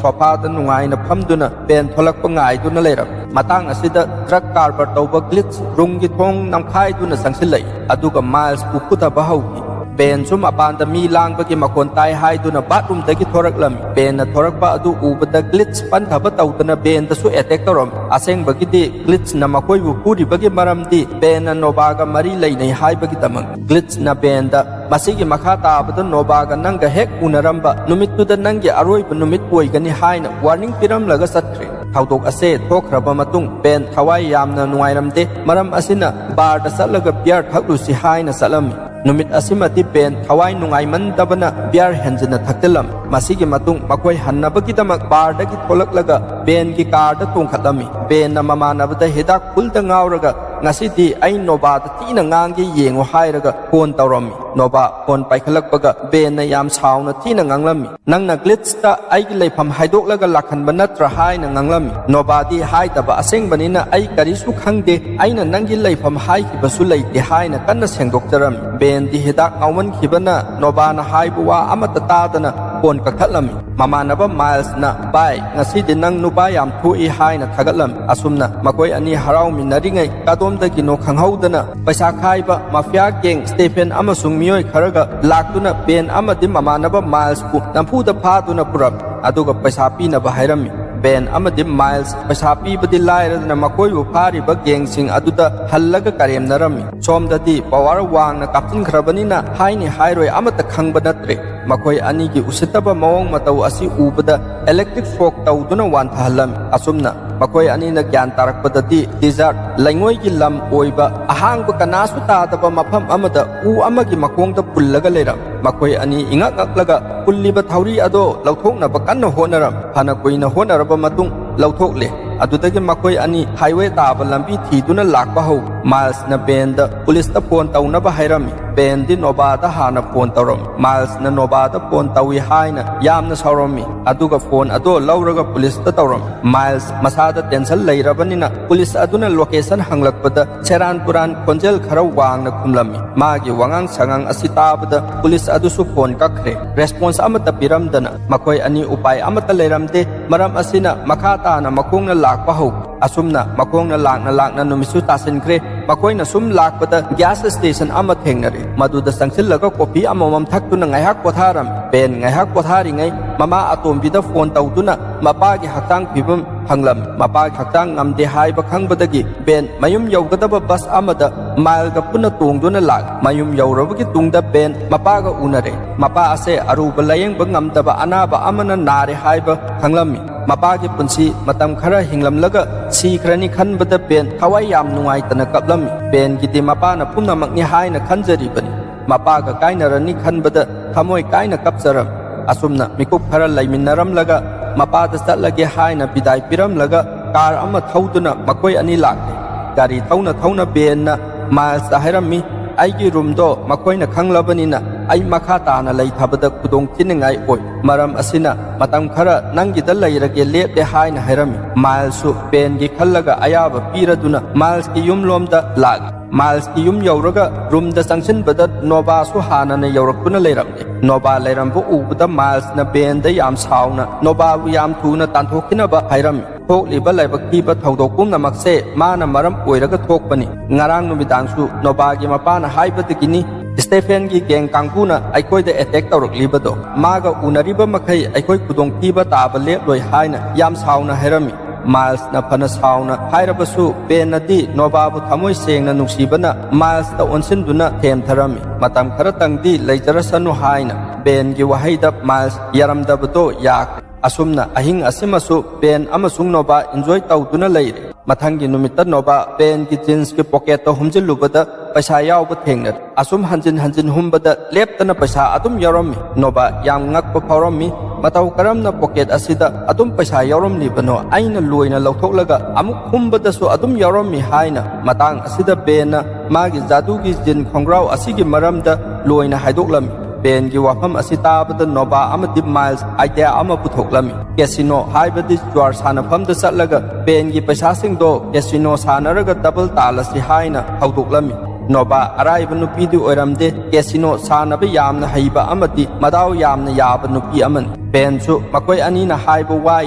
ꯁꯣꯐꯥꯗ ꯅꯨꯡꯉꯥꯏꯅ ꯐꯝꯗꯨꯅ ꯕꯦꯟ ꯊꯣꯛꯂꯛꯄ ꯉꯥꯏꯗꯨꯅ ꯂꯩꯔꯝꯃꯤ꯫ ꯃꯇꯥꯡ ꯑꯁꯤꯗ ꯗ꯭ꯔꯒ ꯀꯥꯔꯕꯥꯔ ꯇꯧꯕ ꯒ꯭ꯂꯤꯠꯁ ꯔꯨꯝꯒꯤ ꯊꯣꯡ ꯅꯝꯈꯥꯏꯗꯨꯅ ꯆꯪꯁꯤꯜꯂꯛꯏ, ꯑꯗꯨꯒ ꯃꯥꯏꯜꯁꯄꯨ ꯐꯨꯊꯕ ꯍꯧꯈꯤ꯫ ꯕꯦꯟꯁꯨ ꯃꯄꯥꯟꯗ ꯃꯤ ꯂꯥꯡꯕꯒꯤ ꯃꯈꯣꯟ ꯇꯥꯏ ꯍꯥꯏꯗꯨꯅ ꯕꯥꯠꯔꯨꯝꯗꯒꯤ ꯊꯣꯔꯛꯂꯝꯃꯤ꯫ ꯕꯦꯟꯅ ꯊꯣꯔꯛꯄ ꯑꯗꯨ ꯎꯕꯗ ꯒ꯭ꯂꯤꯠꯁ ꯄꯟꯊꯕ ꯇꯧꯗꯅ ꯕꯦꯟꯗꯁꯨ ꯑꯦꯇꯦꯛ ꯇꯧꯔꯝꯃꯤ꯫ ꯑꯁꯦꯡꯕꯒꯤꯗꯤ ꯒ꯭ꯂꯤꯠꯁꯅ ꯃꯈꯣꯏꯕꯨ ꯐꯨꯔꯤꯕꯒꯤ ꯃꯔꯝꯗꯤ ꯕꯦꯟꯅ ꯅꯣꯕꯥꯒ ꯃꯔꯤ ꯂꯩꯅꯩ ꯍꯥꯏꯕꯒꯤꯗꯃꯛ꯫ ꯒ꯭ꯂꯤꯠꯁꯅ ꯕꯦꯟꯗ, "ꯃꯁꯤꯒꯤ ꯃꯈꯥ ꯇꯥꯕꯗ ꯅꯣꯕꯥꯒ ꯅꯪꯒ ꯍꯦꯛ ꯎꯅꯔꯝꯕ ꯅꯨꯃꯤꯠꯇꯨꯗ ꯅꯪꯒꯤ ꯑꯔꯣꯏꯕ ꯅꯨꯃꯤꯠ ꯑꯣꯏꯒꯅꯤ" ꯍꯥꯏꯅ ꯋꯥꯔꯅꯤꯡ ꯄꯤꯔꯝꯂꯒ ꯆꯠꯈ꯭ꯔꯦ꯫ ꯊꯧꯗꯣꯛ ꯑꯁꯦ ꯊꯣꯛꯈ꯭ꯔꯕ ꯃꯇꯨꯡ ꯕꯦꯟ ꯊꯋꯥꯏ ꯌꯥꯝꯅ ꯅꯨꯡꯉꯥꯏꯔꯝꯗꯦ꯫ ꯃꯔꯝ ꯑꯁꯤꯅ ꯕꯥꯔꯗ ꯆꯠꯂꯒ ꯕꯤꯌꯔ ꯊꯛꯂꯨꯁꯤ ꯍꯥꯏꯅ ꯆꯠꯂꯝꯃꯤ꯫ ꯅꯨꯃꯤꯠ ꯑꯁꯤꯃꯗꯤ ꯕꯦꯟ ꯊꯋꯥꯏ ꯅꯨꯡꯉꯥꯏꯃꯟꯗꯕꯅ ꯕꯤꯌꯔ ꯍꯦꯟꯖꯤꯟꯅ ꯊꯛꯆꯤꯜꯂꯝꯃꯤ꯫ ꯃꯁꯤꯒꯤ ꯃꯇꯨꯡ ꯃꯈꯣꯏ ꯍꯟꯅꯕꯒꯤꯗꯃꯛ ꯕꯥꯔꯗꯒꯤ ꯊꯣꯛꯂꯛꯂꯒ ꯕꯦꯟꯒꯤ ꯀꯥꯔꯗ ꯇꯣꯡꯈꯠꯂꯝꯃꯤ꯫ ꯕꯦꯟꯅ ꯃꯃꯥꯟꯅꯕꯗ ꯍꯤꯗꯥꯛ ꯐꯨꯜꯗ ꯉꯥꯎꯔꯒ, "ꯉꯁꯤꯗꯤ ꯑꯩ ꯅꯣꯕꯥꯗ ꯊꯤꯅ ꯉꯥꯡꯒꯦ ꯌꯦꯡꯉꯨ" ꯍꯥꯏꯔꯒ ꯐꯣꯟ ꯇꯧꯔꯝꯃꯤ꯫ ꯅꯣꯕꯥ ꯐꯣꯟ ꯄꯥꯏꯈꯠꯂꯛꯄꯒ ꯕꯦꯟꯅ ꯌꯥꯝ ꯁꯥꯎꯅ ꯊꯤꯅ ꯉꯥꯡꯂꯝꯃꯤ꯫ "ꯅꯪꯅ ꯒ꯭ꯂꯤꯠꯁꯇ ꯑꯩꯒꯤ ꯂꯩꯐꯝ ꯍꯥꯏꯗꯣꯛꯂꯒ ꯂꯥꯛꯍꯟꯕ ꯅꯠꯇ꯭ꯔꯥ?" ꯍꯥꯏꯅ ꯉꯥꯡꯂꯝꯃꯤ꯫ ꯅꯣꯕꯥꯗꯤ, "ꯍꯥꯏꯗꯕ ꯑꯁꯦꯡꯕꯅꯤꯅ ꯑꯩ ꯀꯔꯤꯁꯨ ꯈꯪꯗꯦ꯫ ꯑꯩꯅ ꯅꯪꯒꯤ ꯂꯩꯐꯝ ꯍꯥꯏꯈꯤꯕꯁꯨ ꯂꯩꯇꯦ" ꯍꯥꯏꯅ ꯀꯟꯅ ꯁꯦꯡꯗꯣꯛꯆꯔꯝꯃꯤ꯫ ꯕꯦꯟꯗꯤ ꯍꯤꯗꯥꯛ ꯉꯥꯎꯃꯟꯈꯤꯕꯅ ꯅꯣꯕꯥꯅ ꯍꯥꯏꯕ ꯋꯥ ꯑꯃꯠꯇ ꯇꯥꯗꯅ ꯐꯣꯟ ꯀꯛꯊꯠꯂꯝꯃꯤ꯫ ꯃꯃꯥꯟꯅꯕ ꯃꯥꯏꯜꯁꯅ, "ꯚꯥꯏ, ꯉꯁꯤꯗꯤ ꯅꯪ ꯅꯨꯄꯥ ꯌꯥꯝ ꯊꯣꯛꯏ" ꯍꯥꯏꯅ ꯊꯥꯒꯠꯂꯝꯃꯤ꯫ ꯑꯁꯨꯝꯅ ꯃꯈꯣꯏ ꯑꯅꯤ ꯍꯔꯥꯎꯃꯤꯟꯅꯔꯤꯉꯩ ꯀꯗꯣꯝꯗꯒꯤꯅꯣ ꯈꯪꯍꯧꯗꯅ ꯄꯩꯁꯥ ꯈꯥꯏꯕ ꯃꯥꯐꯤꯌꯥ ꯒꯦꯡ ꯁ꯭ꯇꯦꯐꯦꯟ ꯑꯃꯁꯨꯡ ꯃꯤꯑꯣꯏ ꯈꯔꯒ ꯂꯥꯛꯇꯨꯅ ꯕꯦꯟ ꯑꯃꯗꯤ ꯃꯃꯥꯟꯅꯕ ꯃꯥꯏꯜꯁꯄꯨ ꯅꯝꯐꯨꯗ ꯐꯥꯗꯨꯅ ꯄꯨꯔꯝꯃꯤ, ꯑꯗꯨꯒ ꯄꯩꯁꯥ ꯄꯤꯅꯕ ꯍꯥꯏꯔꯝꯃꯤ꯫ ꯕꯦꯟ ꯑꯃꯗꯤ ꯃꯥꯏꯜꯁ ꯄꯩꯁꯥ ꯄꯤꯕꯗꯤ ꯂꯥꯏꯔꯗꯅ ꯃꯈꯣꯏꯕꯨ ꯐꯥꯔꯤꯕ ꯒꯦꯡꯁꯤꯡ ꯑꯗꯨꯗ ꯍꯜꯂꯒ ꯀꯔꯦꯝꯅꯔꯝꯃꯤ꯫ ꯁꯣꯝꯗꯗꯤ ꯄꯋꯥꯔ ꯋꯥꯡꯅ ꯀꯥꯞꯁꯤꯟꯈ꯭ꯔꯕꯅꯤꯅ ꯍꯥꯏꯅꯤ ꯍꯥꯏꯔꯣꯏ ꯑꯃꯠꯇ ꯈꯪꯕ ꯅꯠꯇ꯭ꯔꯦ꯫ ꯃꯈꯣꯏ ꯑꯅꯤꯒꯤ ꯎꯁꯤꯠꯇꯕ ꯃꯑꯣꯡ ꯃꯇꯧ ꯑꯁꯤ ꯎꯕꯗ ꯏꯂꯦꯛꯇ꯭ꯔꯤꯛ ꯁꯣꯛ ꯇꯧꯗꯨꯅ ꯋꯥꯟꯊꯍꯜꯂꯝꯃꯤ꯫ ꯑꯁꯨꯝꯅ ꯃꯈꯣꯏ ꯑꯅꯤꯅ ꯒ꯭ꯌꯥꯟ ꯇꯥꯔꯛꯄꯗꯗꯤ ꯗꯤꯖꯥꯔꯠ, ꯂꯩꯉꯣꯏꯒꯤ ꯂꯝ ꯑꯣꯏꯕ ꯑꯍꯥꯡꯕ ꯀꯅꯥꯁꯨ ꯇꯥꯗꯕ ꯃꯐꯝ ꯑꯃꯗ ꯎ ꯑꯃꯒꯤ ꯃꯈꯣꯡꯗ ꯄꯨꯜꯂꯒ ꯂꯩꯔꯝꯃꯤ꯫ ꯃꯈꯣꯏ ꯑꯅꯤ ꯏꯉꯛ ꯉꯛꯂꯒ ꯄꯨꯜꯂꯤꯕ ꯊꯧꯔꯤ ꯑꯗꯣ ꯂꯧꯊꯣꯛꯅꯕ ꯀꯟꯅ ꯍꯣꯠꯅꯔꯝꯃꯤ꯫ ꯐꯅ ꯀꯨꯏꯅ ꯍꯣꯠꯅꯔꯕ ꯃꯇꯨꯡ ꯂꯧꯊꯣꯛꯂꯦ꯫ ꯑꯗꯨꯗꯒꯤ ꯃꯈꯣꯏ ꯑꯅꯤ ꯍꯥꯏꯋꯦ ꯇꯥꯕ ꯂꯝꯕꯤ ꯊꯤꯗꯨꯅ ꯂꯥꯛꯄ ꯍꯧ꯫ ꯃꯥꯏꯜꯁꯅ ꯕꯦꯟꯗ ꯄꯨꯂꯤꯁꯇ ꯐꯣꯟ ꯇꯧꯅꯕ ꯍꯥꯏꯔꯝꯃꯤ꯫ ꯕꯦꯟꯗꯤ ꯅꯣꯕꯥꯗ ꯍꯥꯟꯅ ꯐꯣꯟ ꯇꯧꯔꯝꯃꯤ꯫ ꯃꯥꯏꯜꯁꯅ ꯅꯣꯕꯥꯗ ꯐꯣꯟ ꯇꯧꯏ ꯍꯥꯏꯅ ꯌꯥꯝꯅ ꯁꯥꯎꯔꯝꯃꯤ, ꯑꯗꯨꯒ ꯐꯣꯟ ꯑꯗꯣ ꯂꯧꯔꯒ ꯄꯨꯂꯤꯁꯇ ꯇꯧꯔꯝꯃꯤ꯫ ꯃꯥꯏꯜꯁ ꯃꯁꯥꯗ ꯇꯦꯟꯁꯟ ꯂꯩꯔꯕꯅꯤꯅ ꯄꯨꯂꯤꯁ ꯑꯗꯨꯅ ꯂꯣꯀꯦꯁꯟ ꯍꯪꯂꯛꯄꯗ ꯁꯦꯔꯥꯟ ꯇꯨꯔꯥꯟ ꯈꯣꯟꯖꯦꯜ ꯈꯔ ꯋꯥꯡꯅ ꯈꯨꯝꯂꯝꯃꯤ꯫ ꯃꯥꯒꯤ ꯋꯥꯉꯥꯡ ꯁꯉꯥꯡ ꯑꯁꯤ ꯇꯥꯕꯗ ꯄꯨꯂꯤꯁ ꯑꯗꯨꯁꯨ ꯐꯣꯟ ꯀꯛꯈ꯭ꯔꯦ꯫ ꯔꯦꯁꯄꯣꯟꯁ ꯑꯃꯠꯇ ꯄꯤꯔꯝꯗꯅ ꯃꯈꯣꯏ ꯑꯅꯤ ꯎꯄꯥꯏ ꯑꯃꯠꯇ ꯂꯩꯔꯝꯗꯦ꯫ ꯃꯔꯝ ꯑꯁꯤꯅ ꯃꯈꯥ ꯇꯥꯅ ꯃꯈꯣꯡꯅ ꯂꯥꯛꯄ ꯍꯧ꯫ ꯑꯁꯨꯝꯅ ꯃꯈꯣꯡꯅ ꯂꯥꯛꯅ ꯂꯥꯛꯅ ꯅꯨꯃꯤꯠꯁꯨ ꯇꯥꯁꯤꯟꯈ꯭ꯔꯦ꯫ ꯃꯈꯣꯏꯅ ꯁꯨꯝ ꯂꯥꯛꯄꯗ ꯒ꯭ꯌꯥꯁ ꯁ꯭ꯇꯦꯁꯟ ꯑꯃ ꯊꯦꯡꯅꯔꯦ꯫ ꯃꯗꯨꯗ ꯆꯪꯁꯤꯜꯂꯒ ꯀꯣꯐꯤ ꯑꯃꯃꯝ ꯊꯛꯇꯨꯅ ꯉꯥꯏꯍꯥꯛ ꯄꯣꯊꯥꯔꯝꯃꯤ꯫ ꯕꯦꯟ ꯉꯥꯏꯍꯥꯛ ꯄꯣꯊꯥꯔꯤꯉꯩ ꯃꯃꯥ ꯑꯇꯣꯝꯕꯤꯗ ꯐꯣꯟ ꯇꯧꯗꯨꯅ ꯃꯄꯥꯒꯤ ꯍꯛꯆꯥꯡ ꯐꯤꯕꯝ ꯍꯪꯂꯝꯃꯤ꯫ ꯃꯄꯥꯒꯤ ꯍꯛꯆꯥꯡ ꯉꯝꯗꯦ ꯍꯥꯏꯕ ꯈꯪꯕꯗꯒꯤ ꯕꯦꯟ ꯃꯌꯨꯝ ꯌꯧꯒꯗꯕ ꯕꯁ ꯑꯃꯗ ꯃꯥꯏꯜꯒ ꯄꯨꯟꯅ ꯇꯣꯡꯗꯨꯅ ꯂꯥꯛꯂꯤ꯫ ꯃꯌꯨꯝ ꯌꯧꯔꯕꯒꯤ ꯇꯨꯡꯗ ꯕꯦꯟ ꯃꯄꯥꯒ ꯎꯅꯔꯦ꯫ ꯃꯄꯥ ꯑꯁꯦ ꯑꯔꯨꯕ ꯂꯥꯌꯦꯡꯕ ꯉꯝꯗꯕ ꯑꯅꯥꯕ ꯑꯃꯅ ꯅꯥꯔꯦ ꯍꯥꯏꯕ ꯈꯪꯂꯝꯃꯤ꯫ ꯃꯄꯥꯒꯤ ꯄꯨꯟꯁꯤ ꯃꯇꯝ ꯈꯔ ꯍꯤꯡꯂꯝꯂꯒ ꯁꯤꯈ꯭ꯔꯅꯤ ꯈꯟꯕꯗ ꯕꯦꯟ ꯊꯋꯥꯏ ꯌꯥꯝ ꯅꯨꯡꯉꯥꯏꯇꯅ ꯀꯞꯂꯝꯃꯤ꯫ ꯕꯦꯟꯒꯤꯗꯤ ꯃꯄꯥꯅ ꯄꯨꯝꯅꯃꯛꯅꯤ ꯍꯥꯏꯅ ꯈꯟꯖꯔꯤꯕꯅꯤ꯫ ꯃꯄꯥꯒ ꯀꯥꯏꯅꯔꯅꯤ ꯈꯟꯕꯗ ꯊꯃꯣꯏ ꯀꯥꯏꯅ ꯀꯞꯆꯔꯝꯃꯤ꯫ ꯑꯁꯨꯝꯅ ꯃꯤꯀꯨꯞ ꯈꯔ ꯂꯩꯃꯤꯟꯅꯔꯝꯂꯒ ꯃꯄꯥꯗ ꯆꯠꯂꯒꯦ ꯍꯥꯏꯅ ꯕꯤꯗꯥꯏ ꯄꯤꯔꯝꯂꯒ ꯀꯥꯔ ꯑꯃ ꯊꯧꯗꯨꯅ ꯃꯈꯣꯏ ꯑꯅꯤ ꯂꯥꯛꯂꯦ꯫ ꯒꯥꯔꯤ ꯊꯧꯅ ꯊꯧꯅ ꯕꯦꯟꯅ ꯃꯥꯏꯜꯁꯇ ꯍꯥꯏꯔꯝꯃꯤ, "ꯑꯩꯒꯤ ꯔꯨꯝꯗꯣ ꯃꯈꯣꯏꯅ ꯈꯪꯂꯕꯅꯤꯅ ꯑꯩ ꯃꯈꯥ ꯇꯥꯅ ꯂꯩꯊꯕꯗ ꯈꯨꯗꯣꯡ ꯊꯤꯅꯤꯡꯉꯥꯏ ꯑꯣꯏ꯫ ꯃꯔꯝ ꯑꯁꯤꯅ ꯃꯇꯝ ꯈꯔ ꯅꯪꯒꯤꯗ ꯂꯩꯔꯒꯦ ꯂꯦꯞꯂꯦ" ꯍꯥꯏꯅ ꯍꯥꯏꯔꯝꯃꯤ꯫ ꯃꯥꯏꯜꯁꯁꯨ ꯕꯦꯟꯒꯤ ꯈꯜꯂꯒ ꯑꯌꯥꯕ ꯄꯤꯔꯗꯨꯅ ꯃꯥꯏꯜꯁꯀꯤ ꯌꯨꯝꯂꯣꯝꯗ ꯂꯥꯛꯂꯦ꯫ ꯃꯥꯏꯜꯁꯀꯤ ꯌꯨꯝ ꯌꯧꯔꯒ ꯔꯨꯝꯗ ꯆꯪꯁꯤꯟꯕꯗ ꯅꯣꯕꯥꯁꯨ ꯍꯥꯟꯅꯅ ꯌꯧꯔꯛꯇꯨꯅ ꯂꯩꯔꯝꯂꯦ꯫ ꯅꯣꯕꯥ ꯂꯩꯔꯝꯕ ꯎꯕꯗ ꯃꯥꯏꯜꯁꯅ ꯕꯦꯟꯗ ꯌꯥꯝ ꯁꯥꯎꯅ ꯅꯣꯕꯥꯕꯨ ꯌꯥꯝ ꯊꯨꯅ ꯇꯥꯟꯊꯣꯛꯈꯤꯅꯕ ꯍꯥꯏꯔꯝꯃꯤ꯫ ꯊꯣꯛꯂꯤꯕ ꯂꯥꯏꯕꯛ ꯊꯤꯕ ꯊꯧꯗꯣꯛ ꯄꯨꯝꯅꯃꯛꯁꯦ ꯃꯥꯅ ꯃꯔꯝ ꯑꯣꯏꯔꯒ ꯊꯣꯛꯄꯅꯤ꯫ ꯉꯔꯥꯡ ꯅꯨꯃꯤꯗꯥꯡꯁꯨ ꯅꯣꯕꯥꯒꯤ ꯃꯄꯥꯅ ꯍꯥꯏꯕꯗꯒꯤꯅꯤ ꯁ꯭ꯇꯦꯐꯦꯟꯒꯤ ꯒꯦꯡ ꯀꯥꯡꯕꯨꯅ ꯑꯩꯈꯣꯏꯗ ꯑꯦꯇꯦꯛ ꯇꯧꯔꯛꯂꯤꯕꯗꯣ꯫ ꯃꯥꯒ ꯎꯅꯔꯤꯕ ꯃꯈꯩ ꯑꯩꯈꯣꯏ ꯈꯨꯗꯣꯡꯊꯤꯕ ꯇꯥꯕ ꯂꯦꯞꯂꯣꯏ ꯍꯥꯏꯅ ꯌꯥꯝ ꯁꯥꯎꯅ ꯍꯥꯏꯔꯝꯃꯤ꯫ ꯃꯥꯏꯜꯁꯅ ꯐꯅ ꯁꯥꯎꯅ ꯍꯥꯏꯔꯕꯁꯨ ꯕꯦꯟꯅꯗꯤ ꯅꯣꯕꯥꯕꯨ ꯊꯃꯣꯏ ꯁꯦꯡꯅ ꯅꯨꯡꯁꯤꯕꯅ ꯃꯥꯏꯜꯁꯇ ꯑꯣꯟꯁꯤꯟꯗꯨꯅ ꯊꯦꯝꯊꯔꯝꯃꯤ꯫ ꯃꯇꯝ ꯈꯔꯇꯪꯗꯤ ꯂꯩꯖꯔꯁꯅꯨ ꯍꯥꯏꯅ ꯕꯦꯟꯒꯤ ꯋꯥꯍꯩꯗ ꯃꯥꯏꯜꯁ ꯌꯥꯔꯝꯗꯕꯗꯣ ꯌꯥꯈ꯭ꯔꯦ꯫ ꯑꯁꯨꯝꯅ ꯑꯍꯤꯡ ꯑꯁꯤꯃꯁꯨ ꯕꯦꯟ ꯑꯃꯁꯨꯡ ꯅꯣꯕꯥ ꯏꯟꯖꯣꯏ ꯇꯧꯗꯨꯅ ꯂꯩꯔꯦ꯫ ꯃꯊꯪꯒꯤ ꯅꯨꯃꯤꯠꯇ ꯅꯣꯕꯥ ꯕꯦꯟꯒꯤ ꯖꯤꯟꯁꯀꯤ ꯄꯣꯀꯦꯠꯇ ꯍꯨꯝꯖꯤꯜꯂꯨꯕꯗ ꯄꯩꯁꯥ ꯌꯥꯎꯕ ꯊꯦꯡꯅꯔꯦ꯫ ꯑꯁꯨꯝ ꯍꯟꯖꯤꯟ ꯍꯟꯖꯤꯟ ꯍꯨꯝꯕꯗ ꯂꯦꯞꯇꯅ ꯄꯩꯁꯥ ꯑꯗꯨꯝ ꯌꯥꯎꯔꯝꯃꯤ꯫ ꯅꯣꯕꯥ ꯌꯥꯝ ꯉꯛꯄ ꯐꯥꯎꯔꯝꯃꯤ꯫ "ꯃꯇꯧ ꯀꯔꯝꯅ ꯄꯣꯀꯦꯠ ꯑꯁꯤꯗ ꯑꯗꯨꯝ ꯄꯩꯁꯥ ꯌꯥꯎꯔꯝꯂꯤꯕꯅꯣ? ꯑꯩꯅ ꯂꯣꯏꯅ ꯂꯧꯊꯣꯛꯂꯒ ꯑꯃꯨꯛ ꯍꯨꯝꯕꯗꯁꯨ ꯑꯗꯨꯝ ꯌꯥꯎꯔꯝꯃꯤ" ꯍꯥꯏꯅ꯫ ꯃꯇꯥꯡ ꯑꯁꯤꯗ ꯕꯦꯟꯅ ꯃꯥꯒꯤ ꯖꯥꯗꯨꯒꯤ ꯖꯤꯟ ꯈꯣꯡꯒ꯭ꯔꯥꯎ ꯑꯁꯤꯒꯤ ꯃꯔꯝꯗ ꯂꯣꯏꯅ ꯍꯥꯏꯗꯣꯛꯂꯝꯃꯤ꯫ ꯕꯦꯟꯒꯤ ꯋꯥꯐꯝ ꯑꯁꯤ ꯇꯥꯕꯗ ꯅꯣꯕꯥ ꯑꯃꯗꯤ ꯃꯥꯏꯜꯁ ꯑꯥꯏꯗꯤꯌꯥ ꯑꯃ ꯄꯨꯊꯣꯛꯂꯝꯃꯤ꯫ ꯀꯦꯁꯤꯅꯣ ꯍꯥꯏꯕꯗꯤ ꯖꯨꯋꯥꯔ ꯁꯥꯟꯅꯐꯝꯗ ꯆꯠꯂꯒ ꯕꯦꯟꯒꯤ ꯄꯩꯁꯥꯁꯤꯡꯗꯣ ꯀꯦꯁꯤꯅꯣ ꯁꯥꯟꯅꯔꯒ ꯗꯕꯜ ꯇꯥꯜꯂꯁꯤ ꯍꯥꯏꯅ ꯍꯧꯗꯣꯛꯂꯝꯃꯤ꯫ ꯅꯣꯕꯥ ꯑꯔꯥꯏꯕ ꯅꯨꯄꯤꯗꯤ ꯑꯣꯏꯔꯝꯗꯦ, ꯀꯦꯁꯤꯅꯣ ꯁꯥꯟꯅꯕ ꯌꯥꯝꯅ ꯍꯩꯕ ꯑꯃꯗꯤ ꯃꯗꯥꯎ ꯌꯥꯝꯅ ꯌꯥꯕ ꯅꯨꯄꯤ ꯑꯃꯅꯤ꯫ ꯕꯦꯟꯁꯨ ꯃꯈꯣꯏ ꯑꯅꯤꯅ ꯍꯥꯏꯕ ꯋꯥ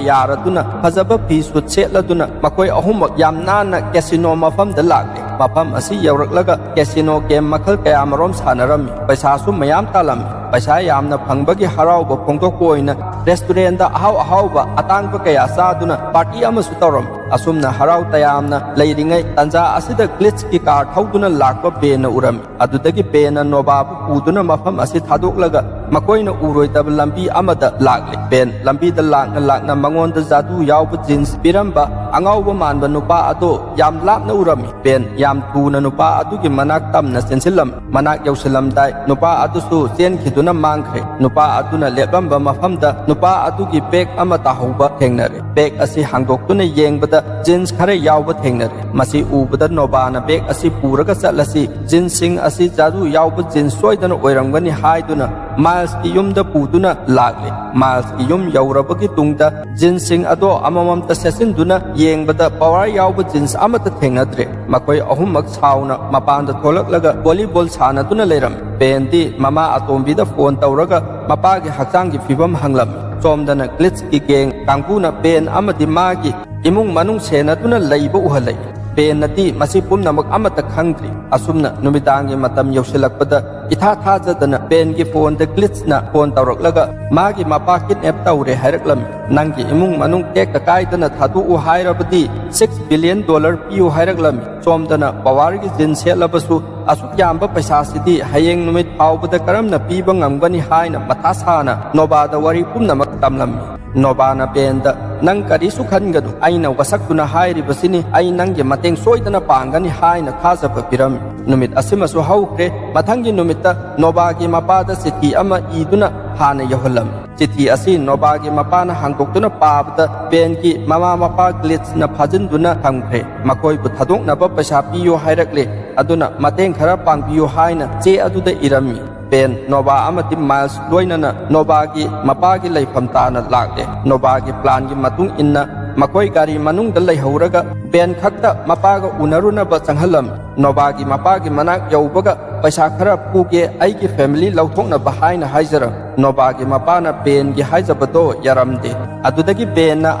ꯌꯥꯔꯗꯨꯅ ꯐꯖꯕ ꯐꯤ ꯁꯨꯠ ꯁꯦꯠꯂꯗꯨꯅ ꯃꯈꯣꯏ ꯑꯍꯨꯝꯃꯛ ꯌꯥꯝ ꯅꯥꯟꯅ ꯀꯦꯁꯤꯅꯣ ꯃꯐꯝꯗ ꯂꯥꯛꯂꯦ꯫ ꯃꯐꯝ ꯑꯁꯤ ꯌꯧꯔꯛꯂꯒ ꯀꯦꯁꯤꯅꯣ ꯒꯦꯝ ꯃꯈꯜ ꯀꯌꯥꯃꯔꯣꯝ ꯁꯥꯟꯅꯔꯝꯃꯤ꯫ ꯄꯩꯁꯥꯁꯨ ꯃꯌꯥꯝ ꯇꯥꯜꯂꯝꯃꯤ꯫ ꯄꯩꯁꯥ ꯌꯥꯝꯅ ꯐꯪꯕꯒꯤ ꯍꯔꯥꯎꯕ ꯐꯣꯡꯗꯣꯛꯄ ꯑꯣꯏꯅ ꯔꯦꯁꯇꯨꯔꯦꯟꯗ ꯑꯍꯥꯎ ꯑꯍꯥꯎꯕ ꯑꯇꯥꯡꯕ ꯀꯌꯥ ꯆꯥꯗꯨꯅ ꯄꯥꯔꯇꯤ ꯑꯃꯁꯨ ꯇꯧꯔꯝꯃꯤ꯫ ꯑꯁꯨꯝꯅ ꯍꯔꯥꯎ ꯇꯌꯥꯝꯅ ꯂꯩꯔꯤꯉꯩ ꯇꯥꯟꯖꯥ ꯑꯁꯤꯗ ꯒ꯭ꯂꯤꯠꯁꯀꯤ ꯀꯥꯔ ꯊꯧꯗꯨꯅ ꯂꯥꯛꯄ ꯕꯦꯟꯅ ꯎꯔꯝꯃꯤ꯫ ꯑꯗꯨꯗꯒꯤ ꯕꯦꯟꯅ ꯅꯣꯕꯥꯕꯨ ꯄꯨꯗꯨꯅ ꯃꯐꯝ ꯑꯁꯤ ꯊꯥꯗꯣꯛꯂꯒ ꯃꯈꯣꯏꯅ ꯎꯔꯣꯏꯗꯕ ꯂꯝꯕꯤ ꯑꯃꯗ ꯂꯥꯛꯂꯦ꯫ ꯕꯦꯟ ꯂꯝꯕꯤꯗ ꯂꯥꯛꯅ ꯂꯥꯛꯅ ꯃꯉꯣꯟꯗ ꯖꯥꯗꯨ ꯌꯥꯎꯕ ꯖꯤꯟꯁ ꯄꯤꯔꯝꯕ ꯑꯉꯥꯎꯕ ꯃꯥꯟꯕ ꯅꯨꯄꯥ ꯑꯗꯨ ꯌꯥꯝ ꯂꯥꯞꯅ ꯎꯔꯝꯃꯤ꯫ ꯕꯦꯟ ꯌꯥꯝ ꯊꯨꯅ ꯅꯨꯄꯥ ꯑꯗꯨꯒꯤ ꯃꯅꯥꯛ ꯇꯝꯅ ꯆꯦꯟꯁꯤꯜꯂꯝꯃꯤ꯫ ꯃꯅꯥꯛ ꯌꯧꯁꯤꯜꯂꯝꯗꯥꯏ ꯅꯨꯄꯥ ꯑꯗꯨꯁꯨ ꯆꯦꯟꯈꯤꯗꯨꯅ ꯃꯥꯡꯈ꯭ꯔꯦ꯫ ꯅꯨꯄꯥ ꯑꯗꯨꯅ ꯂꯦꯞꯂꯝꯕ ꯃꯐꯝꯗ ꯅꯨꯄꯥ ꯑꯗꯨꯒꯤ ꯕꯦꯒ ꯑꯃ ꯇꯥꯍꯧꯕ ꯊꯦꯡꯅꯔꯦ꯫ ꯕꯦꯒ ꯑꯁꯤ ꯍꯥꯡꯗꯣꯛꯇꯨꯅ ꯌꯦꯡꯕꯗ ꯖꯤꯟꯁ ꯈꯔ ꯌꯥꯎꯕ ꯊꯦꯡꯅꯔꯦ꯫ ꯃꯁꯤ ꯎꯕꯗ ꯅꯣꯕꯥꯅ ꯕꯦꯒ ꯑꯁꯤ ꯄꯨꯔꯒ ꯆꯠꯂꯁꯤ, ꯖꯤꯟꯁꯁꯤꯡ ꯑꯁꯤ ꯖꯥꯗꯨ ꯌꯥꯎꯕ ꯖꯤꯟꯁ ꯁꯣꯏꯗꯅ ꯑꯣꯏꯔꯝꯒꯅꯤ ꯍꯥꯏꯗꯨꯅ ꯃꯥꯏꯜꯁꯀꯤ ꯌꯨꯝꯗ ꯄꯨꯗꯨꯅ ꯂꯥꯛꯂꯦ꯫ ꯃꯥꯏꯜꯁꯀꯤ ꯌꯨꯝ ꯌꯧꯔꯕꯒꯤ ꯇꯨꯡꯗ ꯖꯤꯟꯁꯁꯤꯡ ꯑꯗꯣ ꯑꯃꯃꯝꯇ ꯁꯦꯠꯆꯤꯟꯗꯨꯅ ꯌꯦꯡꯕꯗ ꯄꯋꯥꯔ ꯌꯥꯎꯕ ꯖꯤꯟꯁ ꯑꯃꯠꯇ ꯊꯦꯡꯅꯗ꯭ꯔꯦ꯫ ꯃꯈꯣꯏ ꯑꯍꯨꯝꯃꯛ ꯁꯥꯎꯅ ꯃꯄꯥꯟꯗ ꯊꯣꯛꯂꯛꯂꯒ ꯚꯣꯂꯤꯕꯣꯜ ꯁꯥꯟꯅꯗꯨꯅ ꯂꯩꯔꯝꯃꯤ꯫ ꯕꯦꯟꯗꯤ ꯃꯃꯥ ꯑꯇꯣꯝꯕꯤꯗ ꯐꯣꯟ ꯇꯧꯔꯒ ꯃꯄꯥꯒꯤ ꯍꯛꯆꯥꯡꯒꯤ ꯐꯤꯕꯝ ꯍꯪꯂꯝꯃꯤ꯫ ꯁꯣꯝꯗꯅ ꯒ꯭ꯂꯤꯠꯁꯀꯤ ꯒꯦꯡ ꯀꯥꯡꯕꯨꯅ ꯕꯦꯟ ꯑꯃꯗꯤ ꯃꯥꯒꯤ ꯏꯃꯨꯡ ꯃꯅꯨꯡ ꯁꯦꯟꯅꯗꯨꯅ ꯂꯩꯕ ꯎꯍꯜꯂꯛꯏ꯫ ꯕꯦꯟꯅꯗꯤ ꯃꯁꯤ ꯄꯨꯝꯅꯃꯛ ꯑꯃꯠꯇ ꯈꯪꯗ꯭ꯔꯤ꯫ ꯑꯁꯨꯝꯅ ꯅꯨꯃꯤꯗꯥꯡꯒꯤ ꯃꯇꯝ ꯌꯧꯁꯤꯜꯂꯛꯄꯗ ꯏꯊꯥ ꯊꯥꯖꯗꯅ ꯕꯦꯟꯒꯤ ꯐꯣꯟꯗ ꯒ꯭ꯂꯤꯠꯁꯅ ꯐꯣꯟ ꯇꯧꯔꯛꯂꯒ ꯃꯥꯒꯤ ꯃꯄꯥ ꯀꯤꯗꯅꯦꯞ ꯇꯧꯔꯦ ꯍꯥꯏꯔꯛꯂꯝꯃꯤ꯫ "ꯅꯪꯒꯤ ꯏꯃꯨꯡ ꯃꯅꯨꯡ ꯇꯦꯛꯇ ꯀꯥꯏꯗꯅ ꯊꯥꯗꯣꯛꯎ ꯍꯥꯏꯔꯕꯗꯤ ꯁꯤꯛꯁ ꯕꯤꯂꯤꯌꯟ ꯗꯣꯂꯔ ꯄꯤꯌꯨ" ꯍꯥꯏꯔꯛꯂꯝꯃꯤ꯫ ꯁꯣꯝꯗꯅ ꯄꯋꯥꯔꯒꯤ ꯖꯤꯟ ꯁꯦꯠꯂꯕꯁꯨ ꯑꯁꯨꯛ ꯌꯥꯝꯕ ꯄꯩꯁꯥꯁꯤꯗꯤ ꯍꯌꯦꯡ ꯅꯨꯃꯤꯠ ꯐꯥꯎꯕꯗ ꯀꯔꯝꯅ ꯄꯤꯕ ꯉꯝꯒꯅꯤ ꯍꯥꯏꯅ ꯃꯊꯥ ꯁꯥꯅ ꯅꯣꯕꯥꯗ ꯋꯥꯔꯤ ꯄꯨꯝꯅꯃꯛ ꯇꯝꯂꯝꯃꯤ꯫ ꯅꯣꯕꯥꯅ ꯕꯦꯟꯗ, "ꯅꯪ ꯀꯔꯤꯁꯨ ꯈꯟꯒꯅꯨ, ꯑꯩꯅ ꯋꯥꯁꯛꯇꯨꯅ ꯍꯥꯏꯔꯤꯕꯁꯤꯅꯤ, ꯑꯩ ꯅꯪꯒꯤ ꯃꯇꯦꯡ ꯁꯣꯏꯗꯅ ꯄꯥꯡꯒꯅꯤ" ꯍꯥꯏꯅ ꯊꯥꯖꯕ ꯄꯤꯔꯝꯃꯤ꯫ ꯅꯨꯃꯤꯠ ꯑꯁꯤꯃꯁꯨ ꯍꯧꯈ꯭ꯔꯦ꯫ ꯃꯊꯪꯒꯤ ꯅꯨꯃꯤꯠꯇ ꯅꯣꯕꯥꯒꯤ ꯃꯄꯥꯗ ꯆꯤꯊꯤ ꯑꯃ ꯏꯗꯨꯅ ꯍꯥꯟꯅ ꯌꯧꯍꯜꯂꯝꯃꯤ꯫ ꯆꯤꯊꯤ ꯑꯁꯤ ꯅꯣꯕꯥꯒꯤ ꯃꯄꯥꯅ ꯍꯥꯡꯗꯣꯛꯇꯨꯅ ꯄꯥꯕꯗ ꯕꯦꯟꯒꯤ ꯃꯃꯥ ꯃꯄꯥ ꯒ꯭ꯂꯤꯠꯁꯅ ꯐꯥꯖꯤꯟꯗꯨꯅ ꯊꯝꯈ꯭ꯔꯦ꯫ ꯃꯈꯣꯏꯕꯨ ꯊꯥꯗꯣꯛꯅꯕ ꯄꯩꯁꯥ ꯄꯤꯌꯨ ꯍꯥꯏꯔꯛꯂꯦ, ꯑꯗꯨꯅ ꯃꯇꯦꯡ ꯈꯔ ꯄꯥꯡꯕꯤꯌꯨ ꯍꯥꯏꯅ ꯆꯦ ꯑꯗꯨꯗ ꯏꯔꯝꯃꯤ꯫ ꯕꯦꯟ ꯅꯣꯕꯥ ꯑꯃꯗꯤ ꯃꯥꯏꯜꯁ ꯂꯣꯏꯅꯅ ꯅꯣꯕꯥꯒꯤ ꯃꯄꯥꯒꯤ ꯂꯩꯐꯝ ꯇꯥꯅ ꯂꯥꯛꯂꯦ꯫ ꯅꯣꯕꯥꯒꯤ ꯄ꯭ꯂꯥꯟꯒꯤ ꯃꯇꯨꯡ ꯏꯟꯅ ꯃꯈꯣꯏ ꯒꯥꯔꯤ ꯃꯅꯨꯡꯗ ꯂꯩꯍꯧꯔꯒ ꯕꯦꯟ ꯈꯛꯇ ꯃꯄꯥꯒ ꯎꯅꯔꯨꯅꯕ ꯆꯪꯍꯜꯂꯝꯃꯤ꯫ ꯅꯣꯕꯥꯒꯤ ꯃꯄꯥꯒꯤ ꯃꯅꯥꯛ ꯌꯧꯕꯒ ꯄꯩꯁꯥ ꯈꯔ ꯄꯨꯒꯦ, ꯑꯩꯒꯤ ꯐꯦꯃꯤꯂꯤ ꯂꯧꯊꯣꯛꯅꯕ ꯍꯥꯏꯅ ꯍꯥꯏꯖꯔꯝꯃꯤ꯫ ꯅꯣꯕꯥꯒꯤ ꯃꯄꯥꯅ ꯕꯦꯟꯒꯤ ꯍꯥꯏꯖꯕꯗꯣ ꯌꯥꯔꯝꯗꯦ꯫ ꯑꯗꯨꯗꯒꯤ ꯕꯦꯟꯅ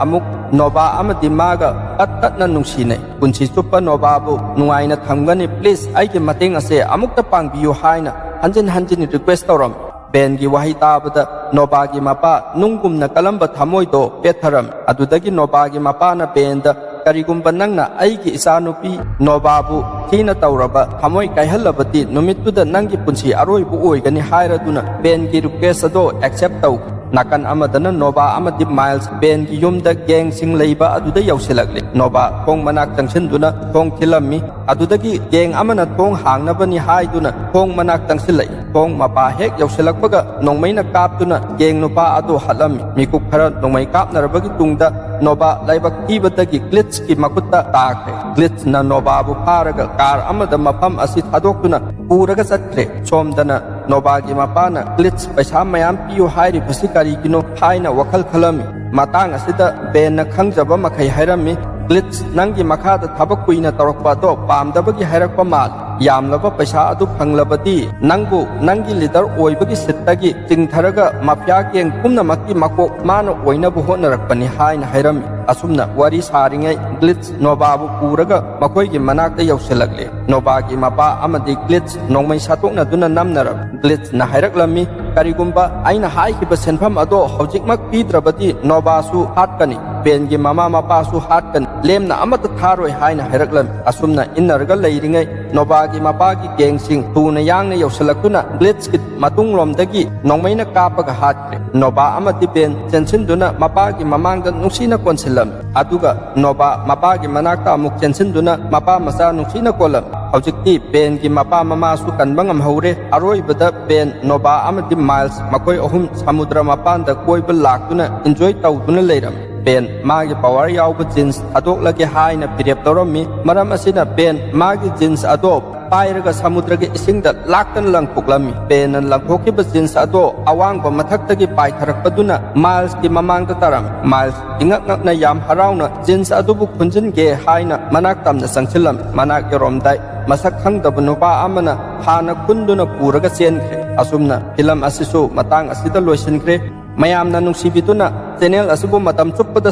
ꯑꯃꯨꯛ ꯅꯣꯕꯥ ꯑꯃꯗꯤ ꯃꯥꯒ ꯄꯠ ꯇꯠꯅ ꯅꯨꯡꯁꯤꯅꯩ꯫ ꯄꯨꯟꯁꯤ ꯆꯨꯞꯄ ꯅꯣꯕꯥꯕꯨ ꯅꯨꯡꯉꯥꯏꯅ ꯊꯝꯒꯅꯤ, ꯄ꯭ꯂꯤꯖ ꯑꯩꯒꯤ ꯃꯇꯦꯡ ꯑꯁꯦ ꯑꯃꯨꯛꯇ ꯄꯥꯡꯕꯤꯌꯨ ꯍꯥꯏꯅ ꯍꯟꯖꯤꯟ ꯍꯟꯖꯤꯟ ꯔꯤꯀ꯭ꯋꯦꯁ ꯇꯧꯔꯝꯃꯤ꯫ ꯕꯦꯟꯒꯤ ꯋꯥꯍꯩ ꯇꯥꯕꯗ ꯅꯣꯕꯥꯒꯤ ꯃꯄꯥ ꯅꯨꯡꯒꯨꯝꯅ ꯀꯜꯂꯝꯕ ꯊꯃꯣꯏꯗꯣ ꯄꯦꯠꯊꯔꯝꯃꯤ꯫ ꯑꯗꯨꯗꯒꯤ ꯅꯣꯕꯥꯒꯤ ꯃꯄꯥꯅ ꯕꯦꯟꯗ, "ꯀꯔꯤꯒꯨꯝꯕ ꯅꯪꯅ ꯑꯩꯒꯤ ꯏꯆꯥꯅꯨꯄꯤ ꯅꯣꯕꯥꯕꯨ ꯊꯤꯅ ꯇꯧꯔꯕ, ꯊꯃꯣꯏ ꯀꯥꯏꯍꯜꯂꯕꯗꯤ ꯅꯨꯃꯤꯠꯇꯨꯗ ꯅꯪꯒꯤ ꯄꯨꯟꯁꯤ ꯑꯔꯣꯏꯕ ꯑꯣꯏꯒꯅꯤ" ꯍꯥꯏꯔꯗꯨꯅ ꯕꯦꯟꯒꯤ ꯔꯤꯀ꯭ꯋꯦꯁ ꯑꯗꯣ ꯑꯦꯛꯁꯦꯞ ꯇꯧꯈꯤ꯫ ꯅꯥꯀꯟ ꯑꯃꯗꯅ ꯅꯣꯕꯥ ꯑꯃꯗꯤ ꯃꯥꯏꯜꯁ ꯕꯦꯟꯒꯤ ꯌꯨꯝꯗ ꯒꯦꯡꯁꯤꯡ ꯂꯩꯕ ꯑꯗꯨꯗ ꯌꯧꯁꯤꯜꯂꯛꯂꯦ꯫ ꯅꯣꯕꯥ ꯊꯣꯡ ꯃꯅꯥꯛ ꯆꯪꯁꯤꯟꯗꯨꯅ ꯊꯣꯡ ꯊꯤꯜꯂꯝꯃꯤ꯫ ꯑꯗꯨꯗꯒꯤ ꯒꯦꯡ ꯑꯃꯅ ꯊꯣꯡ ꯍꯥꯡꯅꯕꯅꯤ ꯍꯥꯏꯗꯨꯅ ꯊꯣꯡ ꯃꯅꯥꯛ ꯆꯪꯁꯤꯜꯂꯛꯏ꯫ ꯊꯣꯡ ꯃꯄꯥ ꯍꯦꯛ ꯌꯧꯁꯤꯜꯂꯛꯄꯒ ꯅꯣꯡꯃꯩꯅ ꯀꯥꯞꯇꯨꯅ ꯒꯦꯡ ꯅꯨꯄꯥ ꯑꯗꯨ ꯍꯥꯠꯂꯝꯃꯤ꯫ ꯃꯤꯀꯨꯞ ꯈꯔ ꯅꯣꯡꯃꯩ ꯀꯥꯞꯅꯔꯕꯒꯤ ꯇꯨꯡꯗ ꯅꯣꯕꯥ ꯂꯥꯏꯕꯛ ꯊꯤꯕꯗꯒꯤ ꯒ꯭ꯂꯤꯠꯁꯀꯤ ꯃꯈꯨꯠꯇ ꯇꯥꯈ꯭ꯔꯦ꯫ ꯒ꯭ꯂꯤꯠꯁꯅ ꯅꯣꯕꯥꯕꯨ ꯐꯥꯔꯒ ꯀꯥꯔ ꯑꯃꯗ ꯃꯐꯝ ꯑꯁꯤ ꯊꯥꯗꯣꯛꯇꯨꯅ ꯄꯨꯔꯒ ꯆꯠꯈ꯭ꯔꯦ꯫ ꯁꯣꯝꯗꯅ ꯅꯣꯕꯥꯒꯤ ꯃꯄꯥꯅ ꯒ꯭ꯂꯤꯠꯁ ꯄꯩꯁꯥ ꯃꯌꯥꯝ ꯄꯤꯌꯨ ꯍꯥꯏꯔꯤꯕꯁꯤ ꯀꯔꯤꯒꯤꯅꯣ ꯍꯥꯏꯅ ꯋꯥꯈꯜ ꯈꯜꯂꯝꯃꯤ꯫ ꯃꯇꯥꯡ ꯑꯁꯤꯗ ꯕꯦꯟꯅ ꯈꯪꯖꯕ ꯃꯈꯩ ꯍꯥꯏꯔꯝꯃꯤ, "ꯒ꯭ꯂꯤꯠꯁ, ꯅꯪꯒꯤ ꯃꯈꯥꯗ ꯊꯕꯛ ꯀꯨꯏꯅ ꯇꯧꯔꯛꯄ ꯑꯗꯣ ꯄꯥꯝꯗꯕꯒꯤ ꯍꯥꯏꯔꯛꯄ ꯃꯥꯜꯂꯤ꯫ ꯌꯥꯝꯂꯕ ꯄꯩꯁꯥ ꯑꯗꯨ ꯐꯪꯂꯕꯗꯤ ꯅꯪꯕꯨ ꯅꯪꯒꯤ ꯂꯤꯗꯔ ꯑꯣꯏꯕꯒꯤ ꯁꯤꯠꯇꯒꯤ ꯆꯤꯡꯊꯔꯒ ꯃꯥꯐꯤꯌꯥ ꯒꯦꯡ ꯄꯨꯝꯅꯃꯛꯀꯤ ꯃꯀꯣꯛ ꯃꯥꯅ ꯑꯣꯏꯅꯕ ꯍꯣꯠꯅꯔꯛꯄꯅꯤ" ꯍꯥꯏꯅ ꯍꯥꯏꯔꯝꯃꯤ꯫ ꯑꯁꯨꯝꯅ ꯋꯥꯔꯤ ꯁꯥꯔꯤꯉꯩ ꯒ꯭ꯂꯤꯠꯁ ꯅꯣꯕꯥꯕꯨ ꯄꯨꯔꯒ ꯃꯈꯣꯏꯒꯤ ꯃꯅꯥꯛꯇ ꯌꯧꯁꯤꯜꯂꯛꯂꯦ꯫ ꯅꯣꯕꯥꯒꯤ ꯃꯄꯥ ꯑꯃꯗꯤ ꯒ꯭ꯂꯤꯠꯁ ꯅꯣꯡꯃꯩ ꯁꯥꯗꯣꯛꯅꯗꯨꯅ ꯅꯝꯅꯔꯝꯃꯤ꯫ ꯒ꯭ꯂꯤꯠꯁꯅ ꯍꯥꯏꯔꯛꯂꯝꯃꯤ, "ꯀꯔꯤꯒꯨꯝꯕ ꯑꯩꯅ ꯍꯥꯏꯈꯤꯕ ꯁꯦꯟꯐꯝ ꯑꯗꯣ ꯍꯧꯖꯤꯛꯃꯛ ꯄꯤꯗ꯭ꯔꯕꯗꯤ ꯅꯣꯕꯥꯁꯨ ꯍꯥꯠꯀꯅꯤ, ꯕꯦꯟꯒꯤ ꯃꯃꯥ ꯃꯄꯥꯁꯨ ꯍꯥꯠꯀꯅꯤ꯫ ꯂꯦꯝꯅ ꯑꯃꯠꯇ ꯊꯥꯔꯣꯏ ꯍꯥꯏꯅ ꯍꯥꯏꯔꯛꯂꯝꯃꯤ꯫ ꯑꯁꯨꯝꯅ ꯏꯟꯅꯔꯒ ꯂꯩꯔꯤꯉꯩ ꯅꯣꯕꯥꯒꯤ ꯃꯄꯥꯒꯤ ꯒꯦꯡꯁꯤꯡ ꯊꯨꯅ ꯌꯥꯡꯅ ꯌꯧꯁꯤꯜꯂꯛꯇꯨꯅ ꯒ꯭ꯂꯤꯠꯁꯀꯤ ꯃꯇꯨꯡꯂꯣꯝꯗꯒꯤ ꯅꯣꯡꯃꯩꯅ ꯀꯥꯞꯄꯒ ꯍꯥꯠꯈ꯭ꯔꯦ꯫ ꯅꯣꯕꯥ ꯑꯃꯗꯤ ꯕꯦꯟ ꯆꯦꯟꯁꯤꯟꯗꯨꯅ ꯃꯄꯥꯒꯤ ꯃꯃꯥꯡꯗ ꯅꯨꯡꯁꯤꯅ ꯀꯣꯟꯁꯤꯜꯂꯝꯃꯤ꯫ ꯑꯗꯨꯒ ꯅꯣꯕꯥ ꯃꯄꯥꯒꯤ ꯃꯅꯥꯛꯇ ꯑꯃꯨꯛ ꯆꯦꯟꯁꯤꯟꯗꯨꯅ ꯃꯄꯥ ꯃꯆꯥ ꯅꯨꯡꯁꯤꯅ ꯀꯣꯜꯂꯝꯃꯤ꯫ ꯍꯧꯖꯤꯛꯇꯤ ꯕꯦꯟꯒꯤ ꯃꯄꯥ ꯃꯃꯥꯁꯨ ꯀꯟꯕ ꯉꯝꯍꯧꯔꯦ꯫ ꯑꯔꯣꯏꯕꯗ ꯕꯦꯟ, ꯅꯣꯕꯥ ꯑꯃꯗꯤ ꯃꯥꯏꯜꯁ ꯃꯈꯣꯏ ꯑꯍꯨꯝ ꯁꯃꯨꯗ꯭ꯔ ꯃꯄꯥꯟꯗ ꯀꯣꯏꯕ ꯂꯥꯛꯇꯨꯅ ꯏꯟꯖꯣꯏ ꯇꯧꯗꯨꯅ ꯂꯩꯔꯝꯃꯤ꯫ ꯕꯦꯟ ꯃꯥꯒꯤ ꯄꯋꯥꯔ ꯌꯥꯎꯕ ꯖꯤꯟꯁ ꯊꯥꯗꯣꯛꯂꯒꯦ ꯍꯥꯏꯅ ꯐꯤꯔꯦꯞ ꯇꯧꯔꯝꯃꯤ꯫ ꯃꯔꯝ ꯑꯁꯤꯅ ꯕꯦꯟ ꯃꯥꯒꯤ ꯖꯤꯟꯁ ꯑꯗꯣ ꯄꯥꯏꯔꯒ ꯁꯃꯨꯗ꯭ꯔꯒꯤ ꯏꯁꯤꯡꯗ ꯂꯥꯛꯇꯅ ꯂꯪꯊꯣꯛꯂꯝꯃꯤ꯫ ꯕꯦꯟꯅ ꯂꯪꯊꯣꯛꯈꯤꯕ ꯖꯤꯟꯁ ꯑꯗꯣ ꯑꯋꯥꯡꯕ ꯃꯊꯛꯇꯒꯤ ꯄꯥꯏꯊꯔꯛꯄꯗꯨꯅ ꯃꯥꯏꯜꯁꯀꯤ ꯃꯃꯥꯡꯗ ꯇꯥꯔꯝꯃꯤ꯫ ꯃꯥꯏꯜꯁ ꯏꯉꯛ ꯉꯛꯅ ꯌꯥꯝ ꯍꯔꯥꯎꯅ ꯖꯤꯟꯁ ꯑꯗꯨꯕꯨ ꯈꯨꯟꯖꯤꯟꯒꯦ ꯍꯥꯏꯅ ꯃꯅꯥꯛ ꯇꯝꯅ ꯆꯪꯁꯤꯜꯂꯝꯃꯤ꯫ ꯃꯅꯥꯛ ꯌꯧꯔꯝꯗꯥꯏ ꯃꯁꯛ ꯈꯪꯗꯕ ꯅꯨꯄꯥ ꯑꯃꯅ ꯍꯥꯟꯅ ꯈꯨꯟꯗꯨꯅ ꯄꯨꯔꯒ ꯆꯦꯟꯈ꯭ꯔꯦ꯫ ꯑꯁꯨꯝꯅ ꯐꯤꯂꯝ ꯑꯁꯤꯁꯨ ꯃꯇꯥꯡ ꯑꯁꯤꯗ ꯂꯣꯏꯁꯤꯟꯈ꯭ꯔꯦ꯫ ꯃꯌꯥꯝꯅ ꯅꯨꯡꯁꯤꯕꯤꯗꯨꯅ ꯆꯦꯅꯦꯜ ꯑꯁꯤꯕꯨ ꯃꯇꯝ ꯆꯨꯞꯄꯗ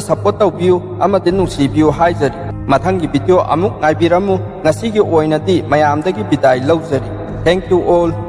ꯁꯄꯣꯔꯠ ꯇꯧꯕꯤꯌꯨ ꯑꯃꯗꯤ ꯅꯨꯡꯁꯤꯕꯤꯌꯨ ꯍꯥꯏꯖꯔꯤ꯫ ꯃꯊꯪꯒꯤ ꯚꯤꯗꯤꯑꯣ ꯑꯃꯨꯛ ꯉꯥꯏꯕꯤꯔꯝꯃꯨ꯫ ꯉꯁꯤꯒꯤ ꯑꯣꯏꯅꯗꯤ ꯃꯌꯥꯝꯗꯒꯤ ꯕꯤꯗꯥꯏ ꯂꯧꯖꯔꯤ꯫ Thank you all꯫